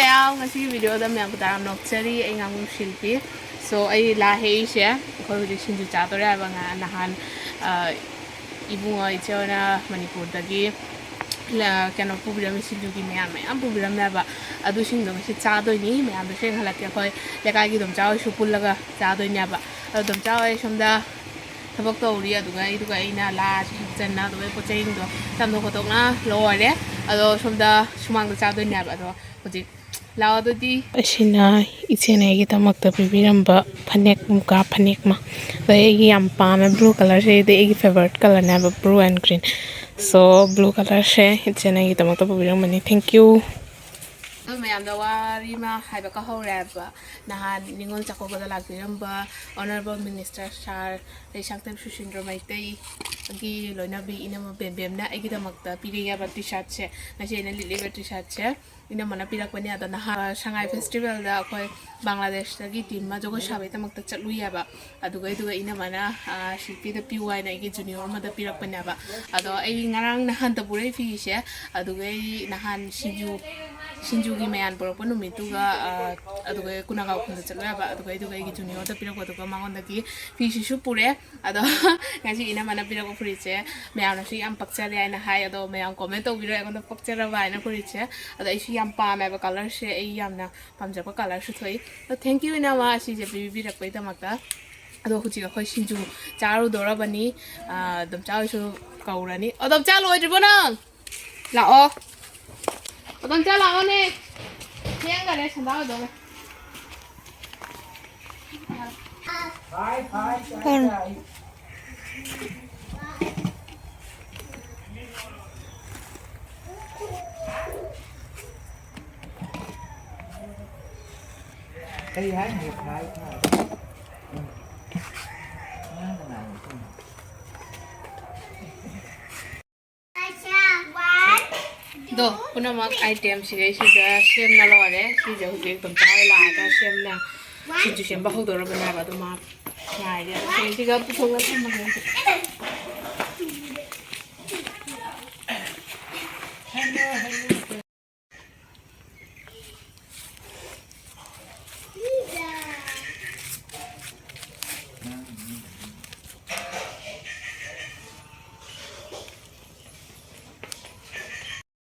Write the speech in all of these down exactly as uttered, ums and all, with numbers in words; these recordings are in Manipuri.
ꯃꯌꯥꯝ, ꯉꯁꯤꯒꯤ ꯚꯤꯗꯤꯑꯣꯗ ꯃꯌꯥꯝ ꯇꯔꯥꯝꯅ ꯑꯣꯛꯆꯔꯤ꯫ ꯑꯩ ꯉꯥꯉꯨ ꯁꯤꯜꯄꯤ꯫ So, ꯑꯩ ꯂꯥ ꯍꯦꯛꯏꯁꯦ, ꯑꯩꯈꯣꯏ ꯍꯧꯖꯤꯛ ꯁꯤꯡꯖꯨ ꯆꯥꯗꯣꯔꯦ ꯍꯥꯏꯕ꯫ ꯉꯥ ꯅꯍꯥꯟ, ꯑ, ꯏꯕꯨꯡꯉꯣ ꯏꯆꯦ ꯍꯣꯏꯅ ꯃꯅꯤꯄꯨꯔꯗꯒꯤ ꯂ-, ꯀꯩꯅꯣ ꯄꯨꯕꯤꯔꯝꯃꯤ, ꯁꯤꯡꯖꯨꯒꯤ ꯃꯌꯥꯝ ꯃꯌꯥꯝ ꯄꯨꯕꯤꯔꯝꯃꯦꯕ꯫ ꯑꯗꯨꯁꯤꯡꯗꯣ ꯉꯁꯤ ꯆꯥꯗꯣꯏꯅꯤ꯫ ꯃꯌꯥꯝꯗꯁꯨ ꯌꯦꯡꯍꯜꯂꯛꯀꯦ꯫ ꯑꯩꯈꯣꯏ ꯂꯩꯀꯥꯏꯒꯤ ꯏꯗꯣꯝꯆꯥ ꯍꯣꯏꯁꯨ ꯄꯨꯜꯂꯒ ꯆꯥꯗꯣꯏꯅꯦꯕ꯫ ꯑꯗꯣ ꯏꯗꯣꯝꯆꯥ ꯍꯣꯏ ꯁꯣꯝꯗ ꯊꯕꯛ ꯇꯧꯔꯤ꯫ ꯑꯗꯨꯒ ꯑꯩꯗꯨꯒ ꯑꯩꯅ ꯂꯥꯁꯤ ꯍꯦꯛꯆꯟꯅ, ꯑꯗꯨꯒ ꯄꯣꯠ ꯆꯩꯁꯤꯡꯗꯣ ꯇꯝꯅ ꯈꯣꯠꯇꯣꯛꯅ ꯂꯣꯏꯔꯦ꯫ ꯑꯗꯣ ꯁꯣꯝꯗ ꯁꯨꯃꯥꯡꯗ ꯆꯥꯗꯣꯏꯅꯦꯕ꯫ ꯑꯗꯣ ꯍꯧꯖꯤꯛ ꯂꯥꯛꯑꯣ ꯑꯗꯨꯗꯤ꯫ ꯑꯁꯤꯅ ꯏꯆꯦꯅ ꯑꯩꯒꯤꯗꯃꯛꯇ ꯄꯤꯕꯤꯔꯝꯕ ꯐꯅꯦꯛ, ꯃꯨꯀꯥ ꯐꯅꯦꯛ ꯑꯃ꯫ ꯑꯗꯣ ꯑꯩꯒꯤ ꯌꯥꯝ ꯄꯥꯝꯃꯦ blue colourꯁꯦ, ꯑꯩꯗꯤ ꯑꯩꯒꯤ favourite colourꯅꯦꯕ, blue and green꯫ So, blue colourꯁꯦ ꯏꯆꯦꯅ ꯑꯩꯒꯤꯗꯃꯛꯇ ꯄꯨꯕꯤꯔꯝꯕꯅꯤ꯫ Thank you꯫ ꯑꯗꯨ ꯃꯌꯥꯝꯗ ꯋꯥꯔꯤ ꯑꯃ ꯍꯥꯏꯕ ꯀꯥꯎꯍꯧꯔꯦ ꯍꯥꯏꯕ꯫ ꯅꯍꯥꯟ ꯅꯤꯉꯣꯜ ꯆꯥꯛꯀꯧꯕꯗ ꯂꯥꯛꯄꯤꯔꯝꯕ Honourable Minister Sir ꯂꯩꯁꯥꯡꯊꯦꯝ ꯁꯨꯁꯤꯟꯗ꯭ꯔ ꯃꯩꯇꯩꯒꯤ ꯂꯣꯏꯅꯕꯤ ꯏꯅꯝꯃ ꯕꯦꯝꯕꯦꯝꯅ ꯑꯩꯒꯤꯗꯃꯛꯇ ꯄꯤꯔꯛꯑꯦꯕ T-shirtꯁꯦ꯫ ꯉꯁꯤ ꯑꯩꯅ ꯂꯤꯠꯂꯤꯕ T-shirtꯁꯦ ꯏꯅꯝꯃꯅ ꯄꯤꯔꯛꯄꯅꯦ꯫ ꯑꯗꯣ ꯅꯍꯥꯟ ꯁꯉꯥꯏ festivalꯗ ꯑꯩꯈꯣꯏ ꯕꯪꯒ꯭ꯂꯥꯗꯦꯁꯇꯒꯤ team ꯑꯃ ꯖꯒꯣꯏ ꯁꯥꯕꯒꯤꯗꯃꯛꯇ ꯆꯠꯂꯨꯏꯌꯦꯕ꯫ ꯑꯗꯨꯒꯩꯗꯨꯒ ꯏꯅꯝꯃꯅ, ꯑ, ꯁꯤꯜꯄꯤꯗ ꯄꯤꯌꯨ ꯍꯥꯏꯅ ꯑꯩꯒꯤ junior ꯑꯃꯗ ꯄꯤꯔꯛꯄꯅꯦꯕ꯫ ꯑꯗꯣ ꯑꯩ ꯉꯔꯥꯡ ꯅꯍꯥꯟꯇ ꯄꯨꯔꯛꯏ ꯐꯤꯁꯦ꯫ ꯑꯗꯨꯒ ꯑꯩ ꯅꯍꯥꯟ ꯁꯤꯡꯖꯨ, ꯁꯤꯡꯖꯨꯒꯤ ꯃꯌꯥꯝ ꯄꯨꯔꯛꯄ ꯅꯨꯃꯤꯠꯇꯨꯒ, ꯑ, ꯑꯗꯨꯒ ꯀꯨꯅꯥꯒꯥꯎ ꯈꯨꯟꯗ ꯆꯠꯂꯨꯏ ꯍꯥꯏꯕ꯫ ꯑꯗꯨꯒ ꯑꯩꯗꯨꯒ ꯑꯩꯒꯤ juniorꯗ ꯄꯤꯔꯛꯄꯗꯨꯒ ꯃꯉꯣꯟꯗꯒꯤ ꯐꯤꯁꯤꯁꯨ ꯄꯨꯔꯛꯑꯦ꯫ ꯑꯗꯣ ꯉꯁꯤ ꯏꯅꯝꯃꯅ ꯄꯤꯔꯛꯄ ꯐꯨꯔꯤꯠꯁꯦ ꯃꯌꯥꯝꯅꯁꯨ ꯌꯥꯝ ꯄꯛꯆꯔꯦ ꯍꯥꯏꯅ ꯍꯥꯏ꯫ ꯑꯗꯣ ꯃꯌꯥꯝ comment ꯇꯧꯕꯤꯔꯣ ꯑꯩꯉꯣꯟꯗ ꯄꯛꯆꯔꯕ ꯍꯥꯏꯅ ꯐꯨꯔꯤꯠꯁꯦ꯫ ꯑꯗꯣ ꯑꯩꯁꯨ ꯌꯥꯝ ꯄꯥꯝꯃꯦꯕ colourꯁꯦ, ꯑꯩ ꯌꯥꯝꯅ ꯄꯥꯝꯖꯕ colourꯁꯨ ꯊꯣꯛꯏ꯫ ꯑꯗꯣ thank you ꯏꯅꯝꯃ ꯁꯤꯁꯦ ꯄꯤꯕꯤꯔꯛꯄꯒꯤꯗꯃꯛꯇ꯫ ꯑꯗꯣ ꯍꯧꯖꯤꯛ ꯑꯩꯈꯣꯏ ꯁꯤꯡꯖꯨ ꯆꯥꯔꯨꯗꯣꯔꯕꯅꯤ꯫ ꯑ, ꯏꯗꯣꯝꯆꯥ ꯍꯣꯏꯁꯨ ꯀꯧꯔꯅꯤ꯫ ꯑꯗꯣꯝꯆꯥ ꯂꯣꯏꯗ꯭ꯔꯤꯕꯣ ꯅꯪ? ꯂꯥꯛꯑꯣ꯫ ꯑꯗꯣꯝꯆꯥ ꯂꯥꯛꯑꯣꯅꯦ꯫ ꯊꯦꯡꯈꯔꯦ, ꯁꯟꯗꯥ ꯑꯣꯏꯗꯧꯔꯦ꯫ ꯎꯝ꯫ ꯀꯔꯤ ꯍꯥꯏꯅꯣ? ꯐꯥꯏ, ꯐꯥꯏ꯫ ꯎꯝ꯫ ꯑꯉꯥꯡ ꯀꯅꯥꯅꯣ ꯁꯤꯅ? ꯑꯗꯣ ꯄꯨꯝꯅꯃꯛ item ꯁꯤꯈꯩꯁꯤꯗ ꯁꯦꯝꯅ ꯂꯣꯏꯔꯦ꯫ ꯁꯤꯁꯦ ꯍꯧꯖꯤꯛ ꯏꯗꯣꯝꯆꯥ ꯍꯣꯏ ꯂꯥꯛꯑꯒ ꯁꯦꯝꯅ ꯁꯤꯡꯖꯨ ꯁꯦꯝꯕ ꯍꯧꯗꯧꯔꯕꯅꯦꯕ꯫ ꯑꯗꯨ ꯃꯥ ꯉꯥꯏꯔꯦ꯫ ꯑꯗꯣ ꯁꯤꯒ ꯄꯨꯊꯣꯛꯑꯒ ꯊꯝꯃꯒꯦ꯫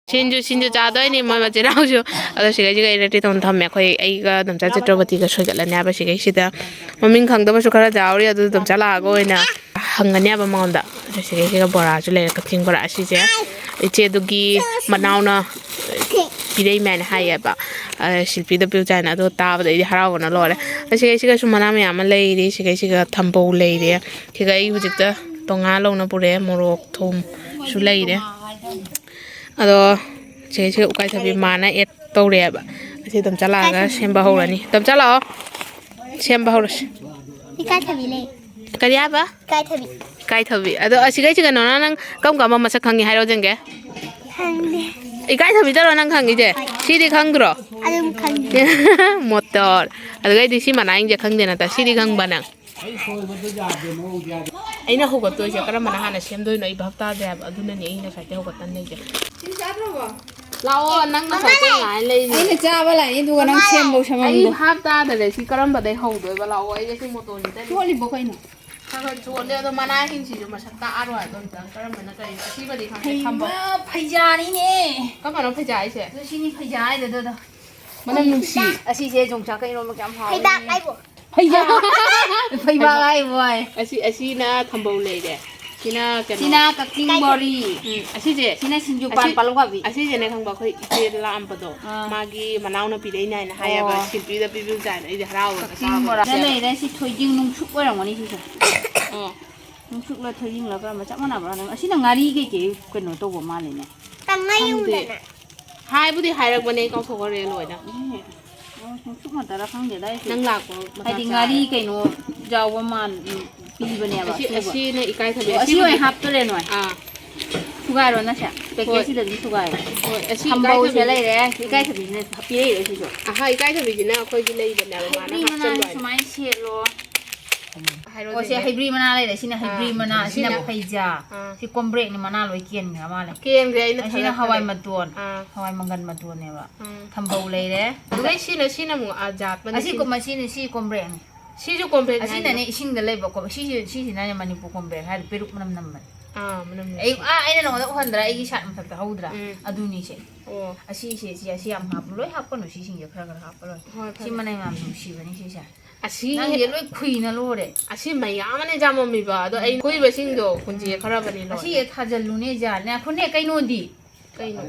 ꯁꯤꯟꯁꯨ, ꯁꯤꯟꯁꯨ ꯆꯥꯗꯣꯏꯅꯤ ꯃꯣꯏ ꯃꯆꯤꯟ ꯃꯅꯥꯎꯁꯨ꯫ ꯑꯗꯣ ꯁꯤꯈꯩꯁꯤꯒ ꯑꯩ ready ꯇꯧꯅ ꯊꯝꯃꯦ꯫ ꯑꯩꯈꯣꯏ, ꯑꯩꯒ ꯅꯝꯆꯥ ꯆꯤꯇ꯭ꯔꯣꯕꯇꯤꯒ ꯁꯣꯏꯒꯠꯂꯅꯤ ꯍꯥꯏꯕ꯫ ꯁꯤꯈꯩꯁꯤꯗ ꯃꯃꯤꯡ ꯈꯪꯗꯕꯁꯨ ꯈꯔ ꯌꯥꯎꯔꯤ, ꯑꯗꯨ ꯅꯝꯆꯥ ꯂꯥꯛꯑꯒ ꯑꯣꯏꯅ ꯍꯪꯒꯅꯤ ꯍꯥꯏꯕ ꯃꯉꯣꯟꯗ꯫ ꯑꯗꯣ ꯁꯤꯈꯩꯁꯤꯒ ꯕꯣꯔꯥꯁꯨ ꯂꯩꯔꯦ, ꯀꯛꯆꯤꯡ ꯕꯣꯔꯥ꯫ ꯑꯁꯤꯁꯦ ꯏꯆꯦꯗꯨꯒꯤ ꯃꯅꯥꯎꯅ ꯄꯤꯔꯛꯏꯃꯦꯅ ꯍꯥꯏꯌꯦꯕ, ꯑ, ꯁꯤꯜꯄꯤꯗ ꯄꯤꯔꯨ ꯆꯥꯏꯅ꯫ ꯑꯗꯣ ꯇꯥꯕꯗ ꯑꯩꯗꯤ ꯍꯔꯥꯎꯕꯅ ꯂꯣꯏꯔꯦ꯫ ꯑꯁꯤꯈꯩꯁꯤꯒꯁꯨ ꯃꯅꯥ ꯃꯌꯥꯝ ꯑꯃ ꯂꯩꯔꯤ꯫ ꯁꯤꯈꯩꯁꯤꯒ ꯊꯝꯕꯧ ꯂꯩꯔꯦ꯫ ꯁꯤꯒ ꯑꯩ ꯍꯧꯖꯤꯛꯇ ꯇꯣꯉꯥꯟ ꯂꯧꯅ ꯄꯨꯔꯛꯑꯦ, ꯃꯣꯔꯣꯛ ꯊꯨꯝꯁꯨ ꯂꯩꯔꯦ꯫ ꯑꯗꯣ ꯁꯤꯒꯩꯁꯤꯒ ꯎꯀꯥꯏꯊꯕꯤ ꯃꯥꯅ add ꯇꯧꯔꯦꯕ꯫ ꯑꯁꯤ ꯑꯗꯨꯝ ꯆꯠꯂꯛꯑꯒ ꯁꯦꯝꯕ ꯍꯧꯔꯅꯤ꯫ ꯑꯗꯨꯝ ꯆꯠꯂꯛꯑꯣ꯫ ꯁꯦꯝꯕ ꯍꯧꯔꯁꯤ꯫ ꯏꯀꯥꯏꯊꯕꯤ ꯂꯩ꯫ ꯀꯔꯤ ꯍꯥꯏꯕ? ꯏꯀꯥꯏꯊꯕꯤ꯫ ꯏꯀꯥꯏꯊꯕꯤ꯫ ꯑꯗꯣ ꯑꯁꯤꯒꯩꯁꯤ ꯀꯩꯅꯣꯅ ꯅꯪ ꯀꯔꯝ ꯀꯔꯝꯕ ꯃꯁꯛ ꯈꯪꯉꯤ ꯍꯥꯏꯔꯣ ꯌꯦꯡꯒꯦ? ꯈꯪꯗꯦ꯫ ꯏꯀꯥꯏꯊꯕꯤꯗꯔꯣ ꯅꯪ ꯈꯪꯉꯤꯁꯦ? ꯍꯣꯏ꯫ ꯁꯤꯗꯤ ꯈꯪꯗ꯭ꯔꯣ? ꯑꯗꯨꯝ ꯈꯪꯉꯤ꯫ ꯃꯣꯇꯣꯔ꯫ ꯑꯗꯨꯒꯩꯗꯤ ꯁꯤ ꯃꯅꯥꯏꯁꯦ ꯈꯪꯗꯦ ꯅꯠꯇ ꯁꯤꯗꯤ ꯈꯪꯕ ꯅꯪ? ꯑꯩꯅ ꯍꯧꯒꯠꯇꯣꯏꯁꯦ ꯀꯔꯝꯕꯅ ꯍꯥꯟꯅ ꯁꯦꯝꯗꯣꯏꯅꯣ ꯑꯩ ꯚꯥꯞ ꯇꯥꯗꯦ ꯍꯥꯏꯕ꯫ ꯑꯗꯨꯅꯅꯦ ꯑꯩ ꯉꯁꯥꯏꯗꯩ ꯍꯧꯒꯠꯇꯅ ꯂꯩꯁꯦ꯫ ꯂꯥꯛꯑꯣ, ꯅꯪ ꯉꯁꯥꯏ ꯀꯩ ꯉꯥꯏ ꯂꯩꯔꯤꯅꯣ? ꯑꯩꯅ ꯆꯥꯕ ꯂꯥꯛꯏ, ꯑꯗꯨꯒ ꯅꯪ ꯁꯦꯝꯕꯧ ꯑꯩ ꯁꯦꯝꯃꯝꯗꯦ꯫ ꯚꯥꯞ ꯇꯥꯗꯔꯦ, ꯁꯤ ꯀꯔꯝꯕꯗꯩ ꯍꯧꯗꯣꯏꯕ? ꯂꯥꯛꯑꯣ, ꯑꯩꯁꯦ ꯁꯤ ꯃꯣꯇꯣꯔꯁꯤꯗ ꯆꯣꯠꯂꯤꯕꯣ ꯀꯩꯅꯣ? ꯈꯔ ꯈꯔ ꯆꯣꯠꯂꯦ, ꯑꯗꯣ ꯃꯅꯥꯁꯤꯡꯁꯤꯁꯨ ꯃꯁꯛ ꯇꯥꯛꯑꯔꯣꯏ ꯍꯥꯏꯕ ꯑꯝꯇ꯫ ꯀꯔꯝꯕꯅ ꯀꯔꯤ? ꯑꯁꯤꯃꯗꯤ ꯈꯪꯗꯦ, ꯊꯝꯕ꯫ ꯍꯩꯃꯥ, ꯐꯩꯖꯥꯅꯤꯅꯦ꯫ ꯀꯔꯝꯕꯅꯣ ꯐꯩꯖꯥ ꯍꯥꯏꯁꯦ? ꯑꯗꯨ ꯁꯤꯅꯤ ꯐꯩꯖꯥ ꯍꯥꯏꯗꯣ, ꯑꯗꯣ, ꯑꯗꯣ꯫ ꯃꯅꯝ ꯅꯨꯡꯁꯤ꯫ ꯑꯁꯤꯁꯦ ꯌꯣꯡꯆꯥꯛꯀ ꯏꯔꯣꯟꯕ ꯀꯌꯥꯝ ꯍꯥꯎꯅꯤ꯫ ꯐꯩꯕꯥꯛ ꯍꯥꯏꯕꯣ꯫ ꯐꯩꯕꯥꯛ꯫ ꯐꯩꯕꯥꯛ ꯍꯥꯏꯕꯣ ꯍꯥꯏ꯫ ꯑꯁꯤ, ꯑꯁꯤꯅ ꯊꯝꯕꯧ ꯂꯩꯔꯦ꯫ ꯁꯤꯅ ꯀꯩꯅꯣ꯫ ꯁꯤꯅ ꯀꯛꯆꯤꯡ ꯕꯣꯔꯤ꯫ ꯎꯝ, ꯑꯁꯤꯁꯦ꯫ ꯁꯤꯅ ꯁꯤꯡꯖꯨ ꯄꯥꯟ ꯑꯁꯤ-, ꯄꯥꯜꯂꯨ ꯐꯥꯕꯤ꯫ ꯑꯁꯤꯁꯦꯅꯦ ꯈꯪꯕ, ꯑꯩꯈꯣꯏ ꯏꯆꯦ ꯂꯥꯛꯑꯝꯕꯗꯣ, ꯑꯥ꯫ ꯃꯥꯒꯤ ꯃꯅꯥꯎꯅ ꯄꯤꯔꯛꯏꯅꯦ ꯍꯥꯏꯅ ꯍꯥꯏꯌꯦꯕ, ꯑꯣ꯫ ꯁꯤꯜꯄꯤꯗ ꯄꯤꯕꯤꯌꯨ ꯀꯥꯏꯅ꯫ ꯑꯩꯗꯤ ꯍꯔꯥꯎꯔꯒ ꯀꯛꯆꯤꯡ ꯆꯥꯕ ꯕꯣꯔꯥ꯫ ꯁꯤꯗ ꯆꯥꯕ꯫ ꯂꯩꯔꯦ, ꯁꯤ ꯊꯣꯏꯗꯤꯡ ꯅꯨꯡꯁꯨꯛ ꯑꯣꯏꯔꯝꯒꯅꯤ ꯁꯤꯁꯦ꯫ ꯑꯣ꯫ ꯅꯨꯡꯁꯨꯛꯂ ꯊꯣꯏꯗꯤꯡꯂ ꯀꯔꯝꯕ ꯆꯞ ꯃꯥꯟꯅꯕ꯭ꯔꯥ? ꯑꯁꯤꯅ ꯉꯥꯔꯤ ꯀꯩꯀꯩ ꯀꯩꯅꯣ ꯇꯧꯕ ꯃꯥꯜꯂꯤꯅꯦ꯫ ꯈꯪꯗꯦ꯫ ꯍꯥꯏꯕꯨꯗꯤ ꯍꯥꯏꯔꯛꯄꯅꯦ, ꯑꯩ ꯀꯥꯎꯊꯣꯛꯈ꯭ꯔꯦ ꯂꯣꯏꯅ꯫ ꯎꯝ꯫ ꯑꯣ, ꯅꯨꯡꯁꯨꯛ ꯉꯥꯛꯇꯔꯥ ꯈꯪꯗꯦꯗ ꯑꯩꯁꯨ꯫ ꯅꯪ ꯂꯥꯛꯄ ꯃꯇꯥꯡ ꯍꯥꯏꯗꯤ ꯆꯥꯔꯦ꯫ ꯉꯥꯔꯤ ꯀꯩꯅꯣ ꯌꯥꯎꯕ ꯃꯥꯟ-, ꯎꯝ, ꯄꯤꯕꯅꯦꯕ ꯑꯁꯤ, ꯑꯁꯨꯕ꯫ ꯑꯁꯤꯅ ꯏꯀꯥꯏ ꯊꯕꯤ꯫ ꯑꯣ, ꯑꯁꯤ ꯑꯁꯤꯕꯨꯗꯤ ꯑꯣꯏꯅ ꯍꯥꯞꯇꯣꯔꯦ ꯅꯣꯏ꯫ ꯑꯥ꯫ ꯊꯨꯒꯥꯏꯔꯣ ꯅꯁꯦ꯫ ꯄꯦꯀꯦꯠꯁꯤꯗ ꯍꯣꯏ꯫ ꯑꯗꯨꯝ ꯊꯨꯒꯥꯏꯔꯣ꯫ ꯍꯣꯏ, ꯑꯁꯤ ꯊꯝꯕꯧꯁꯦ ꯏꯀꯥꯏ ꯊꯕꯤ꯫ ꯂꯩꯔꯦ꯫ ꯏꯀꯥꯏ ꯊꯕꯤꯁꯤꯅ ꯄꯤꯔꯛꯏꯔꯣ ꯁꯤꯁꯨ? ꯑꯍꯥ, ꯏꯀꯥꯏ ꯊꯕꯤꯁꯤꯅ ꯑꯩꯈꯣꯏꯒꯤ ꯂꯩꯕꯅꯦꯕ, ꯃꯥꯅ ꯍꯩꯕꯤ ꯃꯅꯥꯁꯦ ꯍꯥꯞꯆꯜꯂꯣ ꯍꯥꯏꯅ꯫ ꯁꯨꯃꯥꯏꯅ ꯁꯦꯠꯂꯣ꯫ ꯍꯥꯏꯔꯣ ꯑꯣ, ꯁꯤ ꯑꯗꯨꯗꯤ꯫ ꯍꯩꯕ꯭ꯔꯤ ꯃꯅꯥ ꯂꯩꯔꯦ꯫ ꯁꯤꯅ ꯍꯩꯕ꯭ꯔꯤ ꯑꯥ, ꯃꯅꯥ, ꯁꯤꯅ ꯁꯤꯅ ꯐꯩꯖꯥ꯫ ꯑꯥ꯫ ꯁꯤ ꯀꯣꯝꯕ꯭ꯔꯦꯛꯅꯤ, ꯃꯅꯥ ꯂꯣꯏ ꯀꯦꯟꯈ꯭ꯔꯦ ꯃꯥꯜꯂꯦ꯫ ꯀꯦꯟꯈ꯭ꯔꯦ, ꯑꯩꯅ ꯑꯁꯤꯅ ꯊꯥꯒꯠꯈ꯭ꯔꯦ꯫ ꯍꯋꯥꯏ ꯃꯇꯣꯟ, ꯑꯥ꯫ ꯍꯋꯥꯏ ꯃꯪꯒꯟ ꯃꯇꯣꯟꯅꯦꯕ꯫ ꯎꯝ꯫ ꯊꯝꯕꯧ ꯂꯩꯔꯦ꯫ ꯑꯗꯨꯒ ꯁꯤꯅ, ꯁꯤꯅ ꯑꯃꯨꯛ, ꯑꯥ, ꯖꯥꯠꯄꯅꯤ ꯑꯁꯤ ꯁꯤꯅ꯫ ꯀꯣ-, ꯃꯁꯤꯅ, ꯁꯤ ꯀꯣꯝꯕ꯭ꯔꯦꯛꯅꯤ꯫ ꯁꯤꯁꯨ ꯀꯣꯝꯕ꯭ꯔꯦꯛꯅꯤ ꯑꯁꯤꯅꯅꯦ ꯍꯥꯏꯅꯦ꯫ ꯏꯁꯤꯡꯗ ꯂꯩꯕ ꯀꯣ-, ꯁꯤꯁꯤ-, ꯁꯤꯁꯤꯅꯅꯦ ꯃꯅꯤꯄꯨꯔ ꯀꯣꯝꯕ꯭ꯔꯦꯛ ꯍꯥꯏꯗꯤ ꯄꯦꯔꯨꯛ ꯃꯅꯝ ꯅꯝꯕꯅꯤ꯫ ꯑꯥ, ꯃꯅꯝ ꯅꯨꯡꯁꯤ꯫ ꯑꯩ, ꯑꯥ, ꯑꯩꯅ ꯅꯉꯣꯟꯗ ꯎꯍꯟꯗ꯭ꯔꯥ, ꯑꯩꯒꯤ ꯁꯥꯏꯠ ꯃꯊꯛꯇ ꯍꯧꯗ꯭ꯔꯥ? ꯎꯝ꯫ ꯑꯗꯨꯅꯤꯁꯦ꯫ ꯑꯣ꯫ ꯑꯁꯤꯁꯦ, ꯁꯤ, ꯑꯁꯤ ꯌꯥꯝ ꯍꯥꯞꯄꯨ, ꯂꯣꯏ ꯍꯥꯞꯄꯅꯨ, ꯁꯤꯁꯤꯡꯁꯦ ꯈꯔ ꯈꯔ ꯍꯥꯞꯄ ꯂꯣꯏꯔꯦ꯫ ꯍꯣꯏ, ꯁꯤ ꯐꯔꯦ꯫ ꯃꯅꯝ ꯌꯥꯝ ꯅꯨꯡꯁꯤꯕꯅꯤ ꯁꯤꯁꯦ꯫ ꯑꯁꯤ ꯅꯪꯁꯦ ꯂꯣꯏ ꯈꯨꯏꯅ ꯂꯣꯏꯔꯦ꯫ ꯑꯁꯤ ꯃꯌꯥꯝ ꯑꯃꯅꯦ ꯌꯥꯝꯃꯝꯃꯤꯕ, ꯑꯗꯣ ꯑꯩ ꯈꯣꯏꯕꯁꯤꯡꯗꯣ ꯍꯨꯟꯖꯤꯒ ꯈꯔꯕꯅꯤ ꯂꯣꯏꯔꯦ꯫ ꯑꯁꯤ ꯊꯥꯖꯜꯂꯨꯅꯦ, ꯖꯥ꯫ ꯉꯥꯏꯈꯣꯅꯦ, ꯀꯩꯅꯣꯗꯤ? ꯀꯩꯅꯣ?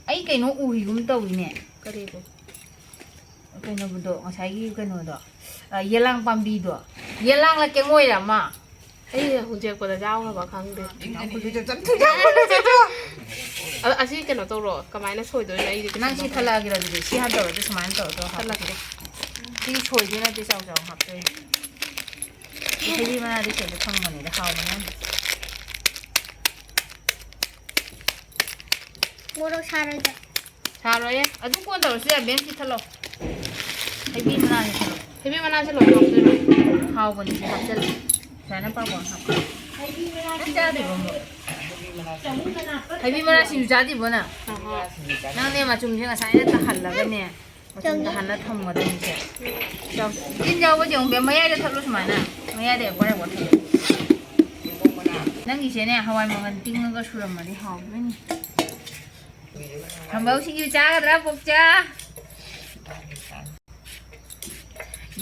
ꯑꯩ ꯀꯩꯅꯣ ꯎꯔꯤꯒꯨꯝ ꯇꯧꯏꯅꯦ꯫ ꯀꯔꯤꯕꯨ? ꯀꯩꯅꯣꯗꯣ, ꯉꯁꯥꯏꯒꯤ ꯀꯩꯅꯣꯗꯣ, ꯑ, ꯌꯦꯂꯥꯡ ꯄꯥꯝꯕꯤꯗꯣ꯫ ꯌꯦꯂꯥꯡꯂ ꯀꯦꯡꯉꯣꯏꯔ ꯑꯃ? ꯑꯩ ꯍꯧꯖꯤꯛꯄꯗ ꯌꯥꯎꯈ꯭ꯔꯕ ꯈꯪꯗꯦ꯫ ꯑ, ꯑꯁꯤ ꯀꯩꯅꯣ ꯇꯧꯔꯣ, ꯀꯃꯥꯏꯅ ꯁꯣꯏꯗꯣꯏꯅꯣ? ꯑꯩꯗꯤ ꯀꯩꯁꯨ ꯅꯪ ꯁꯤ ꯈꯪꯗꯦ꯫ ꯊꯠꯂꯛꯑꯒꯦꯔꯣ ꯑꯗꯨꯗꯤ? ꯁꯤ ꯍꯥꯞꯇꯧꯔꯗꯤ ꯁꯨꯃꯥꯏꯅ ꯇꯧꯔ ꯇꯧꯔ ꯍꯥꯞꯄꯣ꯫ ꯊꯠꯂꯛꯀꯦ꯫ ꯁꯤ ꯁꯣꯏꯗꯣꯏ ꯅꯠꯇꯦ, ꯆꯥꯎ ꯆꯥꯎ ꯍꯥꯞꯇꯣꯏꯅꯦ꯫ ꯍꯩꯕꯤ ꯃꯅꯥꯗꯤ ꯀꯩꯗ ꯐꯪꯕꯅꯤꯗ, ꯍꯥꯎꯕꯅꯦ ꯌꯥꯝ꯫ ꯃꯣꯔꯣꯛ ꯁꯥꯔꯣꯏꯗ꯭ꯔꯣ? ꯁꯥꯔꯣꯏꯌꯦ꯫ ꯑꯗꯨ ꯀꯣꯟ ꯇꯧꯔꯁꯨ ꯌꯥꯏ, ꯕꯦꯝ, ꯁꯤ ꯊꯠꯂꯣ꯫ ꯍꯩꯕꯤ ꯃꯅꯥꯁꯦ ꯊꯠꯂꯣ꯫ ꯍꯩꯕꯤ ꯃꯅꯥꯁꯦ ꯂꯣꯏ ꯍꯥꯞꯇꯣꯏꯔꯣ? ꯍꯥꯎꯕꯅꯤ, ꯁꯤ ꯍꯥꯞꯆꯜꯂꯨ꯫ ꯁꯨꯃꯥꯏꯅ ꯄꯥꯛ ꯄꯥꯛ ꯍꯥꯞꯄꯣ꯫ ꯅꯪ ꯆꯥꯗ꯭ꯔꯤꯕꯣ, ꯑꯃꯨꯛ? ꯍꯩꯕꯤ ꯃꯅꯥ ꯁꯤꯡꯖꯨ ꯆꯥꯗ꯭ꯔꯤꯕꯣ ꯅꯪ? ꯑꯍꯣꯏ꯫ ꯅꯪꯅꯦ ꯃꯆꯨꯝꯁꯦ ꯉꯁꯥꯏꯅ ꯇꯥꯍꯜꯂꯒꯅꯦ, ꯃꯆꯨꯝ ꯇꯥꯍꯜꯂ ꯊꯝꯒꯗꯕꯅꯤꯁꯦ꯫ ꯆꯥꯎ꯫ ꯇꯤꯟ ꯌꯥꯎꯕꯁꯦ ꯑꯃꯨꯛ ꯕꯦꯝ, ꯃꯌꯥꯏꯗ ꯊꯠꯂꯨ ꯁꯨꯃꯥꯏꯅ꯫ ꯃꯌꯥꯏꯗ ꯑꯦꯛꯋꯥꯔ ꯑꯦꯛꯋꯥꯔ ꯊꯠꯂꯨ꯫ ꯅꯪꯒꯤꯁꯦꯅꯦ, ꯍꯋꯥꯏ ꯃꯪꯒꯟ ꯇꯤꯡꯉꯒ ꯁꯨꯔꯝꯃꯗꯤ ꯍꯥꯎꯗꯣꯏꯅꯤ꯫ ꯊꯝꯕꯧ ꯁꯤꯡꯖꯨ ꯆꯥꯒꯗ꯭ꯔꯥ, ꯄꯣꯛꯆꯥ?